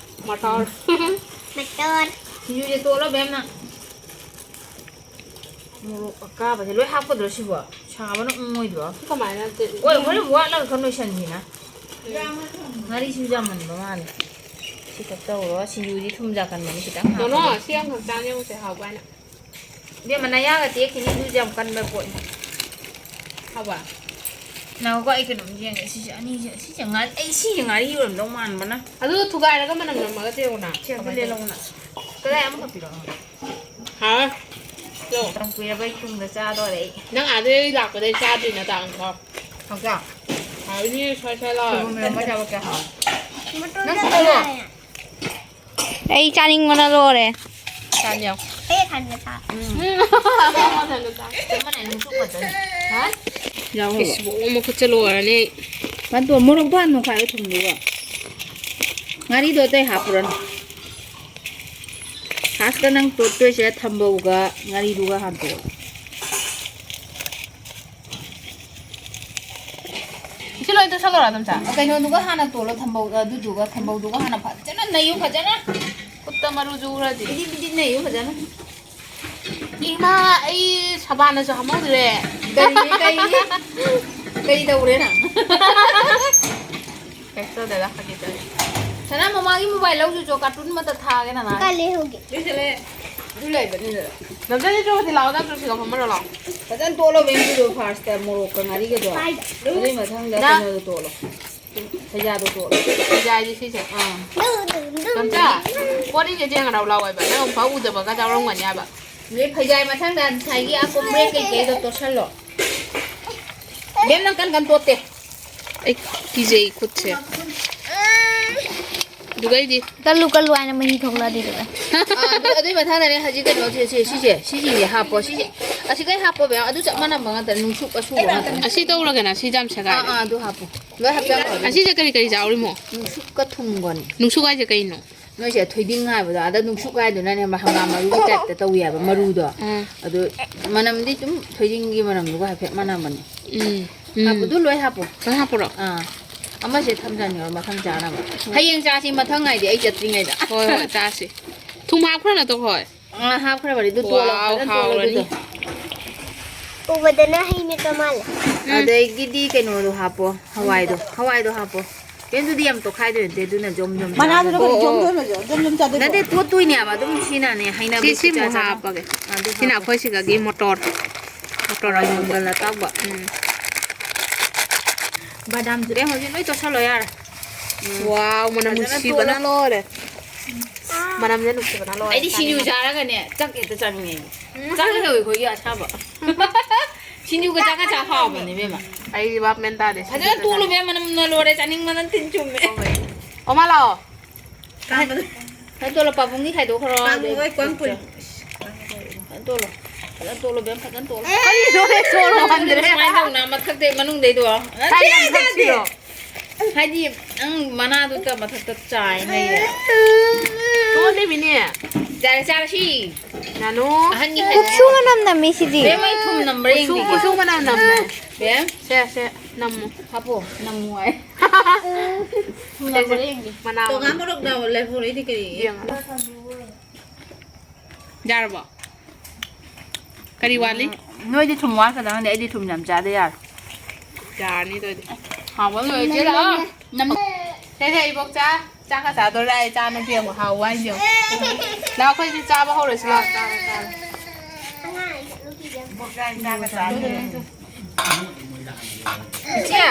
ꯃꯇꯣꯔ꯫ ꯁꯤꯡꯖꯨꯁꯦ ꯇꯣꯠꯂꯣ ꯕꯦꯝ ꯅꯪ꯫ ꯃꯣꯔꯣꯛ ꯑꯀꯥꯕꯁꯦ ꯂꯣꯏ ꯍꯥꯞꯀꯗ꯭ꯔꯣ ꯁꯤꯕꯣ? ꯁꯥꯕꯅ ꯎꯪꯉꯣꯏꯗ꯭ꯔꯣ? ꯁꯤ ꯀꯃꯥꯏꯅ ꯇꯦ-, ꯍꯣꯏ, ꯍꯣꯔꯦꯟ ꯋꯥꯠꯂꯒ ꯈꯔ ꯂꯣꯏꯁꯟꯁꯤꯅ꯫ ꯉꯥꯔꯤꯁꯨ ꯌꯥꯝꯃꯟꯕ ꯃꯥꯜꯂꯦ꯫ ꯁꯤ ꯈꯛ ꯇꯧꯔꯣ꯫ ꯁꯤꯡꯖꯨꯗꯤ ꯊꯨꯝ ꯌꯥꯛꯀꯟꯕꯅꯤ, ꯈꯤꯇꯪ ꯅꯣꯅꯣ, ꯍꯥꯞꯄꯒ꯫ ꯁꯤ ꯑꯃꯈꯛ ꯆꯥꯅꯤ ꯌꯦꯡꯉꯨꯁꯦ, ꯍꯥꯎꯕ꯭ꯔꯥ ꯍꯥꯏꯅ꯫ ꯏꯕꯦꯝꯃ, ꯅꯌꯥꯒ ꯇꯦꯛꯈꯤꯅꯤ, ꯑꯗꯨꯁꯨ ꯌꯥꯝ ꯀꯟꯕ ꯄꯣꯠꯅꯤ꯫ ꯍꯥꯎꯕ꯭ꯔꯥ? ꯉꯥꯏꯈꯣꯀꯣ, ꯑꯩ ꯀꯩꯅꯣꯝ ꯌꯦꯡꯒꯦ꯫ ꯁꯤꯁꯦ ꯑꯅꯤꯁꯦ, ꯁꯤꯁꯦ ꯉꯥ-, ꯑꯩ ꯁꯤꯁꯦ ꯉꯥꯔꯤ ꯑꯣꯏꯔꯝꯗꯧ ꯃꯥꯟꯕꯅ꯫ ꯑꯗꯨ ꯊꯨꯒꯥꯏꯔꯒ ꯃꯅꯝ ꯅꯝꯃꯒ ꯆꯦꯡꯉꯨꯅ꯫ ꯁꯤ ꯑꯝꯇ ꯂꯦꯜꯂꯛꯎꯅ꯫ ꯀꯗꯥꯏ ꯑꯃꯈꯛ ꯄꯤꯔꯛꯑꯣ꯫ ꯍꯥꯎ꯫ ꯂꯣ꯫ ꯃꯇꯝ ꯀꯨꯏꯔꯕꯩ ꯇꯨꯡꯗ ꯆꯥꯗꯣꯔꯦ ꯑꯩ꯫ ꯅꯪ ꯑꯥꯗꯩ ꯂꯥꯛꯄꯗꯩ ꯆꯥꯗ꯭ꯔꯤ ꯅꯇꯥ ꯑꯃꯨꯛꯐꯥꯎ꯫ ꯍꯥꯎꯖꯥ? ꯍꯥꯎꯅꯤ, ꯁ꯭ꯋꯥꯏ ꯁ꯭ꯋꯥꯏ ꯂꯥꯎ꯫ ꯁꯣꯏꯕꯨꯝ ꯏꯔꯣꯝꯕ ꯆꯥꯕ ꯀꯌꯥ ꯍꯥꯎꯋꯦ꯫ ꯃꯇꯣꯟ ꯅꯪ ꯆꯠꯂꯣ꯫ ꯆꯠꯂꯣ꯫ ꯑꯩ ꯆꯥꯅꯤꯡꯕꯅ ꯂꯣꯏꯔꯦ꯫ ꯆꯥꯅꯤꯡꯉꯣ꯫ ꯑꯩ ꯊꯥꯡꯒ ꯆꯥ꯫ ꯎꯝ꯫ ꯆꯞ ꯃꯥꯟꯅꯩ, ꯅꯨꯡꯁꯨ ꯈꯛꯇꯅꯤ꯫ ꯍꯥ? ꯌꯥꯎꯍꯜꯂꯣ꯫ ꯏꯁ, ꯕꯣꯛ ꯑꯃ ꯈꯨꯠꯁꯦ ꯂꯣꯏꯔꯅꯤ꯫ ꯃꯇꯣꯟ ꯃꯣꯔꯣꯛꯇꯣ ꯍꯥꯟꯅ ꯅꯣꯏꯈꯥꯏꯔꯣ ꯊꯨꯝꯗꯨꯒ꯫ ꯉꯥꯔꯤꯗꯣ ꯑꯇꯩ ꯍꯥꯞꯄꯨꯔꯅꯨ꯫ ꯐꯥꯔꯁꯇ ꯅꯪ ꯇꯣꯠꯇꯣꯏꯁꯦ ꯊꯝꯕꯧꯒ ꯉꯥꯔꯤꯗꯨꯒ ꯍꯥꯟꯅ ꯇꯣꯠꯂꯣ꯫ ꯏꯆꯦ ꯂꯣꯏ ꯇꯣꯠꯁꯜꯂꯣꯔꯥ ꯑꯗꯨꯝ ꯁꯥ? ꯀꯩꯅꯣꯗꯨꯒ ꯍꯥꯟꯅ ꯇꯣꯠꯂꯣ, ꯊꯝꯕꯧ, ꯑꯗꯨꯗꯨꯒ ꯊꯝꯕꯧꯗꯨꯒ ꯍꯥꯟꯅ ꯐꯖꯅ ꯅꯩꯌꯨ, ꯐꯖꯅ꯫ ꯈꯨꯠꯇ ꯃꯔꯨ ꯆꯨꯈ꯭ꯔꯗꯤ꯫ ꯕꯤꯗꯤ ꯕꯤꯗꯤ ꯅꯩꯌꯨ ꯐꯖꯅ꯫ ꯏꯃꯥ, ꯑꯩ ꯁꯕꯥꯅꯁꯨ ꯍꯥꯝꯍꯧꯗ꯭ꯔꯦ꯫ ꯀꯩꯅꯤ, ꯀꯩꯅꯤ? ꯀꯩ ꯇꯧꯔꯦ ꯅꯪ? ꯀꯩꯁꯨ ꯇꯧꯗꯦꯗ, ꯐꯥꯒꯤ ꯇꯧꯅꯤ꯫ ꯁꯅꯥ, ꯃꯃꯥꯒꯤ ꯃꯣꯕꯥꯏꯜ ꯂꯧꯔꯨꯆꯣ, ꯀꯥꯔꯇꯨꯟ ꯑꯃꯇ ꯊꯥꯒꯦ ꯅꯅꯥ꯫ ꯀꯥꯏ ꯂꯩꯍꯧꯒꯦ? ꯁꯤꯗ ꯂꯩ꯫ ꯑꯗꯨ ꯂꯩꯕꯅꯤꯗ꯫ ꯅꯝꯖꯜꯂꯤ ꯆꯣ, ꯁꯤ ꯂꯥꯛꯑꯣ, ꯅꯪ ꯐꯤꯒ ꯐꯝꯃꯔꯣ ꯂꯥꯛꯑꯣ꯫ ꯐꯖꯅ ꯇꯣꯠꯂꯣ, ꯕꯦꯝꯕꯨꯗꯣ, ꯐꯥꯔꯁꯇ ꯃꯣꯔꯣꯛꯀ ꯉꯥꯔꯤꯒꯗꯣ꯫ ꯀꯥꯏꯗ? ꯑꯗꯨꯏ ꯃꯊꯪꯗ ꯅꯪ ꯀꯩꯅꯣꯗꯣ ꯇꯣꯠꯂꯣ꯫ ꯊꯩꯖꯥꯗꯣ ꯇꯣꯠꯂꯣ꯫ ꯊꯩꯖꯥꯗꯤ ꯁꯤꯁꯦ꯫ ꯑꯥ꯫ ꯗꯨ, ꯗꯨ, ꯗꯨ, ꯅꯝꯆꯥ, ꯗꯨ꯫ ꯀꯣꯜ ꯂꯤꯛꯁꯦ ꯌꯦꯡꯉꯔꯥꯎ ꯂꯥꯎ ꯍꯥꯏꯕ꯫ ꯅꯪ ꯑꯃꯨꯛꯐꯥꯎ ꯎꯗꯕꯒ ꯌꯥꯎꯔꯝꯒꯅꯤ ꯍꯥꯏꯕ꯫ ꯅꯣꯏ ꯐꯩꯖꯥꯏ ꯃꯊꯪꯗ ꯉꯁꯥꯏꯒꯤ ꯑꯀꯨꯞ ꯕ꯭ꯔꯦꯛ ꯀꯩꯀꯩꯗꯣ ꯇꯣꯠꯁꯜꯂꯣ꯫ ꯕꯦꯝ, ꯅꯪ ꯀꯟ ꯀꯟ ꯇꯣꯠꯇꯦ꯫ ꯑꯩ ꯀꯤꯖꯩ ꯈꯨꯠꯁꯦ꯫ ꯑꯗꯨꯒꯩꯗꯤ ꯀꯜꯂꯨ, ꯀꯜꯂꯨ ꯍꯥꯏꯅ ꯃꯍꯤ ꯊꯣꯛꯂꯛꯑꯗꯤ ꯑꯗꯨꯒ꯫ ꯑꯥ, ꯑꯗꯨ, ꯑꯗꯨꯏ ꯃꯊꯪꯗꯅꯦ ꯍꯧꯖꯤꯛ ꯀꯩꯅꯣꯁꯦ, ꯁꯦ, ꯁꯤꯁꯦ, ꯁꯤꯁꯤꯡꯁꯦ ꯍꯥꯞꯄꯣ, ꯁꯤꯁꯦ꯫ ꯑꯁꯤꯈꯩ ꯍꯥꯞꯄꯣ ꯕꯦꯝ, ꯑꯗꯨ ꯆꯞ ꯃꯥꯟꯅꯕ ꯉꯥꯛꯇꯅꯦ, ꯅꯨꯡꯁꯨꯛ ꯑꯁꯨꯕ ꯉꯥꯛꯇꯅꯦ꯫ ꯑꯁꯤ ꯇꯧꯔꯒꯅ ꯁꯤ ꯌꯥꯝ ꯑꯥ, ꯁꯦꯒꯥꯏꯔꯦ꯫ ꯑꯥ, ꯑꯗꯨ ꯍꯥꯞꯄꯣ꯫ ꯂꯣꯏ ꯍꯥꯞꯆꯜꯂꯣ ꯑꯗꯨꯝ꯫ ꯑꯁꯤꯁꯦ ꯀꯔꯤ ꯀꯔꯤ ꯌꯥꯎꯔꯤꯃꯣ? ꯅꯨꯡꯁꯨꯛꯀ ꯊꯨꯝꯒꯅꯤ꯫ ꯅꯨꯡꯁꯨꯛ ꯍꯥꯏꯁꯦ ꯀꯩꯅꯣ? ꯅꯣꯏꯁꯦ ꯊꯣꯏꯗꯤꯡ ꯍꯥꯏꯕꯗꯣ, ꯑꯥꯗ ꯅꯨꯡꯁꯨꯛ ꯍꯥꯏꯗꯨꯅꯅꯦ ꯍꯪꯒꯥꯝ ꯃꯔꯨꯒꯤ ꯇꯥꯏꯞꯇ ꯇꯧꯋꯦꯕ ꯃꯔꯨꯗꯣ꯫ ꯎꯝ꯫ ꯑꯗꯨ ꯃꯅꯝꯗꯤ ꯑꯗꯨꯝ ꯊꯣꯏꯗꯤꯡꯒꯤ ꯃꯅꯝꯗꯨꯒ ꯍꯥꯏꯐꯦꯠ ꯃꯥꯟꯅꯕꯅꯦ꯫ ꯎꯝ, ꯎꯝ꯫ ꯍꯥꯞꯄꯨ, ꯑꯗꯨ ꯂꯣꯏ ꯍꯥꯞꯄꯣ꯫ ꯂꯣꯏ ꯍꯥꯞꯄꯨꯔꯣ? ꯑꯥ꯫ ꯑꯃꯁꯦ ꯊꯝꯖꯟꯈ꯭ꯔꯣ ꯃꯊꯪ ꯆꯥꯅꯕ꯫ ꯍꯣꯏ꯫ ꯍꯌꯦꯡ ꯆꯥꯁꯤ ꯃꯊꯪ ꯍꯥꯏꯗꯤ ꯑꯩ ꯆꯠꯇ꯭ꯔꯤꯉꯩꯗ꯫ ꯍꯣꯏ, ꯍꯣꯏ, ꯆꯥꯁꯤ꯫ ꯊꯨꯝ ꯍꯥꯞꯈ꯭ꯔ ꯅꯠꯇ꯭ꯔꯣ ꯍꯣꯏ? ꯑꯥ, ꯍꯥꯞꯈ꯭ꯔꯕꯅꯤ꯫ ꯑꯗꯨ ꯇꯣꯠꯂꯣ, ꯋꯥꯎ, ꯐꯖꯅ ꯇꯣꯠꯂꯣ ꯍꯥꯎꯔꯅꯤ꯫ ꯑꯗꯨꯗꯣ꯫ ꯎꯕꯗꯅ ꯍꯩ ꯃꯦꯠꯄ ꯃꯥꯜꯂꯦ꯫ ꯑꯗꯒꯤꯗꯤ ꯀꯩꯅꯣꯗꯣ ꯍꯥꯞꯄꯣ, ꯍꯋꯥꯏꯗꯣ, ꯍꯋꯥꯏꯗꯣ ꯍꯥꯞꯄꯣ꯫ ꯀꯩꯝꯇꯗꯤ ꯌꯥꯝ ꯇꯣꯠꯈꯥꯏꯗꯣꯏ ꯅꯠꯇꯦ, ꯑꯗꯨꯅ ꯖꯣꯝ ꯖꯣꯝ ꯃꯅꯥꯗꯨꯅ ꯆꯥꯕ꯫ ꯀꯩꯅꯣ ꯖꯣꯝ ꯖꯣꯝ ꯖꯣꯝ ꯖꯣꯝ ꯆꯥꯗꯣꯏꯕ? ꯅꯠꯇꯦ, ꯇꯣꯠꯇꯣꯏꯅꯦꯕ ꯑꯗꯨꯝ ꯁꯤꯅꯅꯦ, ꯍꯩꯅꯕꯤ ꯁꯤ ꯁꯤꯃꯨꯛ ꯈꯨꯆꯥ ꯆꯥꯗꯣ꯫ ꯍꯥꯞꯄꯒꯦ꯫ ꯑꯗꯨ ꯁꯤꯅ ꯍꯥꯞꯄꯣ꯫ ꯑꯩꯈꯣꯏ ꯁꯤꯗꯒꯤ ꯃꯣꯇꯣꯔ, ꯃꯣꯇꯣꯔ ꯑꯗꯨꯝ ꯃꯪꯒꯜ ꯑꯇꯥꯎꯕ꯫ ꯎꯝ꯫ ꯕꯗꯥꯝꯁꯨ ꯏꯕꯦꯝ, ꯍꯧꯖꯤꯛ ꯂꯣꯏ ꯇꯣꯠꯁꯜꯂꯣ ꯌꯥꯔꯦ꯫ ꯎꯝ꯫ ꯋꯥꯎ, ꯃꯅꯝ ꯐꯖꯅ ꯅꯨꯡꯁꯤꯕꯅ ꯇꯣꯠꯂꯣ꯫ ꯂꯣꯏꯔꯦ꯫ ꯃꯅꯝꯁꯦ ꯅꯨꯡꯁꯤꯕꯅ ꯂꯣꯏꯔꯦ꯫ ꯑꯩꯗꯤ ꯁꯤꯡꯖꯨ ꯆꯥꯅꯤꯡꯉꯦ꯫ ꯆꯥꯔꯒꯅꯦ ꯆꯥꯛ ꯍꯦꯛꯇ ꯆꯥꯅꯤꯡꯉꯦ꯫ ꯎꯝ꯫ ꯆꯥꯛ ꯂꯩꯍꯧꯋꯤ ꯑꯩꯈꯣꯏꯒꯤ ꯑꯁꯥꯕ꯫ ꯁꯤꯡꯖꯨꯒ ꯆꯥꯛꯀ ꯆꯥ ꯍꯥꯎꯕꯅꯦ ꯏꯕꯦꯝꯃ꯫ ꯑꯩꯗꯤ ꯚꯥꯞ ꯃꯦꯟ ꯇꯥꯗꯦ꯫ ꯐꯖꯅ ꯇꯣꯠꯂꯨ ꯏꯕꯦꯝꯃ, ꯃꯅꯝꯅ ꯂꯣꯏꯔꯦ, ꯆꯥꯅꯤꯡꯕꯅ ꯇꯤꯟ ꯆꯨꯝꯃꯦ꯫ ꯑꯣ ꯃꯥ ꯂꯥꯛꯑꯣ꯫ ꯀꯥꯡꯕꯗ꯫ ꯐꯖꯅ ꯇꯣꯠꯂꯣ, ꯄꯥꯕꯨꯡꯒꯤ ꯈꯥꯏꯗꯣꯛꯈ꯭ꯔꯣ꯫ ꯀꯥꯡ ꯑꯗꯩ ꯍꯣꯏ ꯀꯣꯟ ꯄꯨꯟ꯫ ꯐꯖꯅ ꯇꯣꯠꯂꯣ꯫ ꯐꯖꯅ ꯇꯣꯠꯂꯣ ꯏꯕꯦꯝꯃ, ꯐꯖꯅ ꯇꯣꯠꯂꯣ꯫ ꯀꯔꯤꯅꯣꯅꯦ ꯁꯣꯔ ꯍꯣꯟꯗ꯭ꯔꯦ꯫ ꯁꯨꯃꯥꯏꯅ ꯇꯧꯅ ꯃꯊꯛꯇꯩ ꯃꯅꯨꯡꯗꯩꯗꯣ꯫ ꯁꯥꯏ ꯌꯥꯝ ꯊꯛꯁꯤꯔꯣ? ꯍꯥꯏꯗꯤ ꯅꯪ ꯃꯅꯥꯗꯨꯗ ꯃꯊꯛꯇ ꯆꯥꯏ ꯂꯩꯔꯦ꯫ ꯇꯣꯠꯂꯤꯃꯤꯅꯦ꯫ ꯌꯥꯔꯦ, ꯆꯥꯔꯁꯤ꯫ ꯅꯥꯅꯨ꯫ ꯑꯍꯟꯒꯤ ꯀꯨꯞꯁꯨ ꯃꯅꯝ ꯅꯝꯃꯤ ꯁꯤꯗꯤ꯫ ꯕꯦꯝ, ꯑꯩ ꯊꯨꯝ ꯅꯝꯕ꯭ꯔꯥ ꯀꯨꯞꯁꯨ, ꯌꯦꯡꯒꯦ꯫ ꯀꯨꯞꯁꯨ ꯃꯅꯝ ꯅꯝꯃꯦ꯫ ꯕꯦꯝ꯫ ꯁꯦ, ꯁꯦ, ꯅꯝꯃꯨ꯫ ꯍꯥꯞꯄꯣ, ꯅꯝꯃꯨ ꯍꯥꯏ꯫ ꯊꯨꯝ ꯅꯝꯕ꯭ꯔꯥ ꯌꯦꯡꯒꯦ꯫ ꯃꯅꯥ ꯇꯣꯉꯥꯟ ꯃꯣꯔꯣꯛ ꯂꯩꯍꯧꯔꯤꯗꯤ ꯀꯔꯤ? ꯌꯦꯡꯉꯣ꯫ ꯌꯥꯔꯕꯣ? ꯀꯔꯤ ꯋꯥꯠꯂꯤ? ꯎꯝ, ꯅꯣꯏꯗꯤ ꯊꯨꯝ ꯋꯥꯠꯀꯗ꯭ꯔꯥ ꯈꯪꯗꯦ, ꯑꯩꯗꯤ ꯊꯨꯝ ꯌꯥꯝ ꯆꯥꯗ ꯌꯥꯔꯦ꯫ ꯌꯥꯔꯅꯤ ꯑꯗꯨ ꯑꯣꯏꯗꯤ꯫ ꯍꯥꯎꯕ ꯂꯣꯏꯔꯦ, ꯆꯦ ꯂꯥꯛꯑꯣ꯫ ꯅꯝ-, ꯁꯦ, ꯁꯦ, ꯏꯕꯣꯛꯆꯥ, ꯆꯥꯛꯀ ꯆꯥꯗꯣꯔꯦ, ꯏꯆꯥ ꯅꯨꯄꯤ ꯑꯃꯨꯛ ꯍꯥꯎꯕ ꯍꯥꯏꯁꯦ ꯌꯦꯡꯉꯣ꯫ ꯂꯥꯛꯑꯣ, ꯑꯩꯈꯣꯏꯁꯨ ꯆꯥꯕ ꯍꯧꯔꯁꯤ ꯂꯥꯛꯑꯣ, ꯆꯥꯕ, ꯆꯥꯕ꯫ ꯏꯕꯣꯛꯆꯥ, ꯆꯥꯛꯀ ꯆꯥꯗꯣꯔꯦ꯫ ꯏꯆꯦ,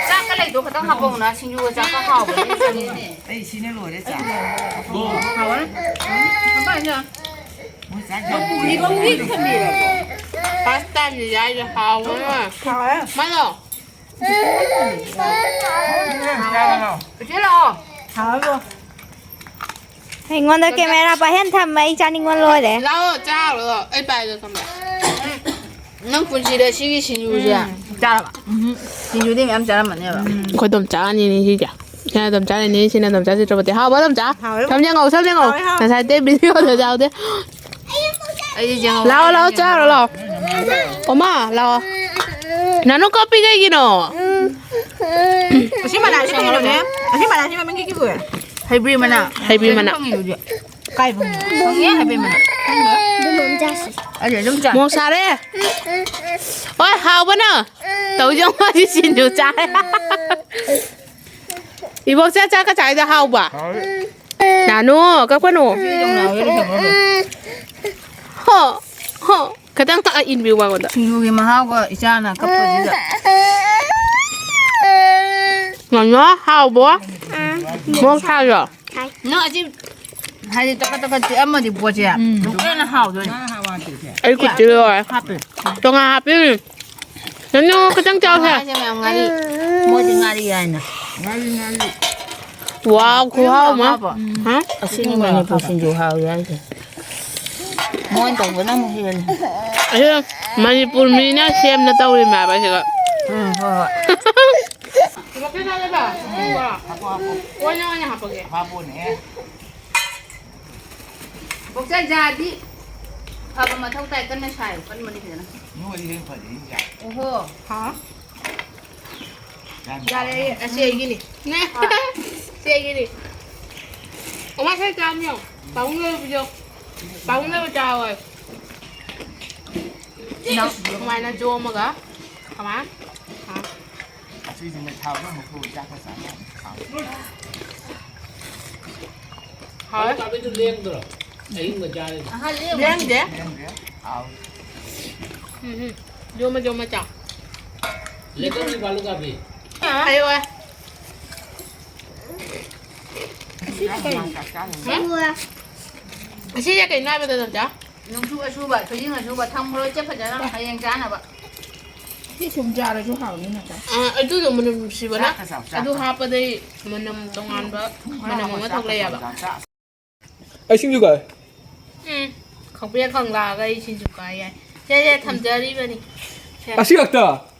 ꯆꯥꯛꯀ ꯂꯩꯗꯣ ꯈꯤꯇꯪ ꯍꯥꯞꯄꯛꯎꯅ, ꯁꯤꯡꯖꯨꯒ ꯆꯥꯛꯀ ꯍꯥꯎꯕꯅꯦ, ꯆꯥꯅꯤꯡꯉꯦ꯫ ꯑꯩ ꯁꯤꯅ ꯂꯣꯏꯔꯦ, ꯆꯥꯛ꯫ ꯍꯥꯎꯔꯦ? ꯎꯝ, ꯍꯥꯞꯄꯛꯑꯅꯤ꯫ ꯃꯣꯏ ꯆꯥꯛ ꯌꯥꯝ ꯄꯨꯔꯤ ꯊꯝꯕꯤꯔꯕꯣ? First time ꯅꯤ ꯆꯥꯏꯁꯦ, ꯍꯥꯎꯕꯅ꯫ ꯍꯥꯎꯔꯦ? ꯃꯥꯅꯣ? ꯏꯆꯦ ꯂꯥꯛꯑꯣ꯫ ꯍꯥꯎꯔꯦ꯫ ꯑꯩꯉꯣꯟꯗ camera ꯄꯥꯏꯍꯟ ꯊꯝꯃꯦ, ꯑꯩ ꯆꯥꯅꯤꯡꯕ ꯂꯣꯏꯔꯦ꯫ ꯂꯥꯛꯑꯣ, ꯆꯥꯔꯣ, ꯂꯥꯛꯑꯣ꯫ ꯑꯩ ꯄꯥꯏꯒꯦ camera꯫ ꯅꯪ ꯄꯨꯟꯁꯤꯗ ꯁꯤꯒꯤ ꯁꯤꯡꯖꯨꯁꯦ ꯎꯝ꯫ ꯆꯥꯔꯕ? ꯎꯝ꯫ ꯁꯤꯡꯖꯨꯗꯤ ꯃꯌꯥꯝ ꯆꯥꯔꯝꯃꯅꯦꯕ꯫ ꯑꯩꯈꯣꯏ ꯇꯣꯝꯆꯥ ꯑꯅꯤꯅꯤ ꯁꯤꯒ꯫ ꯁꯤꯅ ꯇꯣꯝꯆꯥ ꯅꯤꯅꯤ, ꯁꯤꯅ ꯇꯣꯝꯆꯥ ꯆꯤꯇ꯭ꯔꯄꯇꯤ꯫ ꯍꯥꯎꯕ ꯇꯣꯝꯆꯥ? ꯍꯥꯎꯋꯦ꯫ ꯁꯝ ꯌꯦꯡꯉꯧ, ꯁꯝ ꯌꯦꯡꯉꯧ꯫ ꯍꯥꯎꯋꯦ, ꯍꯥꯎꯋꯦ꯫ ꯉꯁꯥꯏ ꯑꯇꯩ video ꯗ ꯌꯥꯎꯗꯦ꯫ ꯑꯩꯗꯤ ꯌꯦꯡꯍꯧ-, ꯂꯥꯛꯑꯣ, ꯂꯥꯛꯑꯣ, ꯆꯥꯔꯣ, ꯂꯥꯛꯑꯣ꯫ ꯑꯣꯃꯥ, ꯂꯥꯛꯑꯣ꯫ ꯅꯥꯅꯨ ꯀꯞꯄꯤ ꯀꯩꯒꯤꯅꯣ? ꯑꯁꯤ ꯃꯅꯥꯁꯤ ꯀꯩꯅꯣꯅꯦ? ꯑꯁꯤ ꯃꯅꯥꯁꯤ ꯃꯃꯤꯡ ꯀꯩ ꯀꯧꯋꯦ? ꯍꯩꯕ꯭ꯔꯤ ꯃꯅꯥ꯫ ꯍꯩꯕ꯭ꯔꯤ ꯃꯅꯥ꯫ ꯐꯪꯉꯤ ꯍꯧꯖꯤꯛ꯫ ꯀꯥꯏ ꯐꯪꯉꯤ? ꯐꯪꯉꯦ ꯍꯩꯕ꯭ꯔꯤ ꯃꯅꯥ꯫ ꯈꯪꯗꯦ꯫ ꯑꯗꯨꯝ ꯆꯥꯁꯤ꯫ ꯑꯗꯨ ꯑꯗꯨꯝ ꯆꯥ꯫ ꯃꯣꯔꯣꯛ ꯁꯥꯔꯦ꯫ ꯍꯣꯏ, ꯍꯥꯎꯕꯅ꯫ ꯇꯧꯖꯧ ꯃꯥꯗꯤ ꯁꯤꯡꯖꯨ ꯆꯥꯏ꯫ ꯏꯕꯣꯛꯁꯦ ꯆꯥꯛꯀ ꯆꯥꯏꯗ ꯍꯥꯎꯕ꯫ ꯍꯥꯎꯋꯦ꯫ ꯅꯥꯅꯨ, ꯀꯞꯀꯅꯨ꯫ ꯁꯤ ꯌꯥꯝ ꯍꯥꯎꯋꯦ, ꯀꯩꯅꯣ꯫ ꯍꯣ, ꯍꯣ꯫ ꯈꯤꯇꯪ ꯀꯛꯑ ꯏꯟꯕꯤꯌꯨ ꯃꯉꯣꯟꯗ꯫ ꯁꯤꯡꯖꯨꯒꯤ ꯃꯍꯥꯎꯒ ꯏꯆꯥꯅ ꯀꯞꯄꯁꯤꯗ꯫ ꯅꯥꯅꯨ, ꯍꯥꯎꯕꯣ? ꯃꯣꯔꯣꯛ ꯁꯥꯗ꯭ꯔꯣ? ꯅꯪ ꯑꯁꯤ ꯍꯥꯏꯗꯤ ꯇꯀꯠ ꯇꯀꯠ ꯆꯤꯛꯑꯝꯃꯗꯤ ꯄꯣꯠꯁꯦ ꯎꯝ꯫ ꯑꯃꯨꯛꯀ ꯍꯦꯟꯅ ꯍꯥꯎꯗꯣꯏꯅꯦ꯫ ꯉꯥ ꯍꯥꯞꯄ ꯍꯥꯞꯄꯤꯁꯦ꯫ ꯑꯩ ꯈꯨꯠꯁꯤ ꯂꯣꯏꯔꯦ꯫ ꯍꯥꯞꯄꯦ꯫ ꯇꯣꯉꯥꯟ ꯍꯥꯞꯄꯤꯔꯤ꯫ ꯅꯥꯅꯨ ꯈꯤꯇꯪ ꯆꯥꯎꯁꯦ꯫ ꯉꯥꯁꯦ ꯃꯌꯥꯝ ꯉꯥꯔꯤ꯫ ꯃꯣꯏꯗꯤ ꯉꯥꯔꯤ ꯍꯥꯏꯅ꯫ ꯉꯥꯔꯤ, ꯉꯥꯔꯤ꯫ ꯋꯥꯎ, ꯈꯨꯍꯥꯎ ꯑꯃ꯫ ꯍꯥꯞꯄꯣ꯫ ꯍꯥ? ꯑꯁꯤꯅꯤ ꯃꯅꯤꯄꯨꯔ ꯁꯤꯡꯖꯨ ꯍꯥꯎꯔꯤ ꯍꯥꯏꯁꯦ꯫ ꯃꯣꯏꯅ ꯇꯧꯕꯅ ꯑꯃꯨꯛ ꯍꯦꯜꯂꯦ꯫ ꯑꯁꯤ ꯃꯅꯤꯄꯨꯔ ꯃꯤꯅ ꯁꯦꯝꯅ ꯇꯧꯔꯤꯅꯦ ꯍꯥꯏꯕ ꯁꯤꯒ꯫ ꯎꯝ, ꯍꯣꯏ, ꯍꯣꯏ꯫ ꯏꯕꯣꯛꯁꯦ ꯆꯥꯒꯗ꯭ꯔꯣ? ꯎꯝ, ꯍꯥꯞꯄꯣ, ꯍꯥꯞꯄꯣ꯫ ꯑꯣꯏꯅ, ꯑꯣꯏꯅ ꯍꯥꯄꯒꯦ꯫ ꯍꯥꯞꯄꯣꯅꯦ꯫ ꯕꯣꯛꯆꯥꯏ ꯖꯥꯗꯤ ꯐꯕ ꯃꯊꯧ ꯇꯥꯏ, ꯀꯟꯅ ꯁꯥꯏꯌꯨ, ꯀꯟꯕꯅꯤ ꯐꯖꯅ꯫ ꯅꯣꯏꯗꯤ ꯍꯦꯟꯅ ꯐꯖꯩ, ꯌꯥ꯫ ꯑꯣꯍꯣ꯫ ꯍꯥ? ꯌꯥꯝ ꯌꯥꯔꯦ, ꯌꯥꯝ ꯑꯁꯤ ꯑꯩꯒꯤꯅꯤ꯫ ꯅꯦ꯫ ꯍꯣꯏ꯫ ꯁꯤ ꯑꯩꯒꯤꯅꯤ꯫ ꯑꯣ, ꯃꯥ ꯁꯥꯏ ꯆꯥꯝꯃꯤꯌꯣ꯫ ꯄꯥꯕꯨꯡ ꯂꯩꯕꯤꯌꯣ꯫ ꯄꯥꯕꯨꯡ ꯂꯩꯕ ꯆꯥꯎ ꯍꯥꯏꯌꯨ꯫ ꯏꯅꯥꯎ꯫ ꯁꯨꯃꯥꯏꯅ ꯖꯣꯝꯃꯒ꯫ ꯀꯃꯥꯏ? ꯍꯥ꯫ ꯑꯁꯤꯁꯤꯅ ꯊꯥꯎꯗ ꯑꯃꯨꯛ ꯊꯣꯛꯑ ꯆꯥꯛꯀ ꯆꯥꯅꯕ ꯊꯥꯎ꯫ ꯍꯥꯎꯋꯦ꯫ ꯀꯥꯕꯤꯗꯨ ꯂꯦꯡꯗ꯭ꯔꯣ? ꯑꯍꯤꯡꯕ ꯆꯥꯔꯦ꯫ ꯑꯍ, ꯂꯦꯡꯗꯦ꯫ ꯂꯦꯡꯗꯦ꯫ ꯂꯦꯡꯗꯦ꯫ ꯍꯥꯎꯋꯦ꯫ ꯎꯝ, ꯎꯝ꯫ ꯖꯣꯝꯃ, ꯖꯣꯝꯃ ꯆꯥꯎ꯫ ꯂꯦꯡꯗ꯭ꯔꯣ ꯕꯥꯂꯨ ꯀꯥꯕꯤ? ꯍꯥꯏꯌꯣ꯫ ꯑꯁꯤꯅ ꯀꯩꯅꯣ? ꯍꯥ? ꯑꯁꯤꯁꯦ ꯀꯩꯅꯣ ꯍꯥꯏꯕꯗ, ꯅꯝꯆꯥ? ꯅꯨꯡꯁꯨ ꯑꯁꯨꯕ, ꯊꯣꯏꯗꯤꯡ ꯑꯁꯨꯕ ꯊꯝꯈ꯭ꯔꯣ ꯏꯆꯦ ꯐꯖꯅ ꯍꯌꯦꯡ ꯆꯥꯅꯕ꯫ ꯁꯤ ꯁꯨꯝ ꯆꯥꯔꯁꯨ ꯍꯥꯎꯅꯤ ꯅꯠꯇ꯭ꯔꯥ? ꯑꯥ, ꯑꯗꯨꯗꯣ ꯃꯅꯝ ꯅꯨꯡꯁꯤꯕꯅ, ꯆꯥꯛꯀ ꯆꯥꯎ, ꯑꯗꯨ ꯆꯥꯛꯀ꯫ ꯍꯥꯞꯄꯗꯩ ꯃꯅꯝ ꯇꯣꯉꯥꯟꯕ ꯃꯅꯝ ꯑꯃ ꯊꯣꯛꯂꯛꯑꯦꯕ꯫ ꯆꯥꯛꯀ ꯆꯥꯎ, ꯆꯥꯛ꯫ ꯑꯩ ꯁꯤꯡꯖꯨ ꯀꯥꯏ? ꯎꯝ, ꯈꯥꯎꯕꯤꯌꯥ ꯈꯪꯂꯥꯒ ꯑꯩ ꯁꯤꯡꯖꯨ ꯀꯥꯏ ꯌꯥꯏ꯫ ꯁꯦ, ꯁꯦ, ꯊꯝꯖꯔꯤꯕꯅꯤ꯫ ꯁꯦ꯫ ꯑꯁꯤ ꯈꯛꯇ?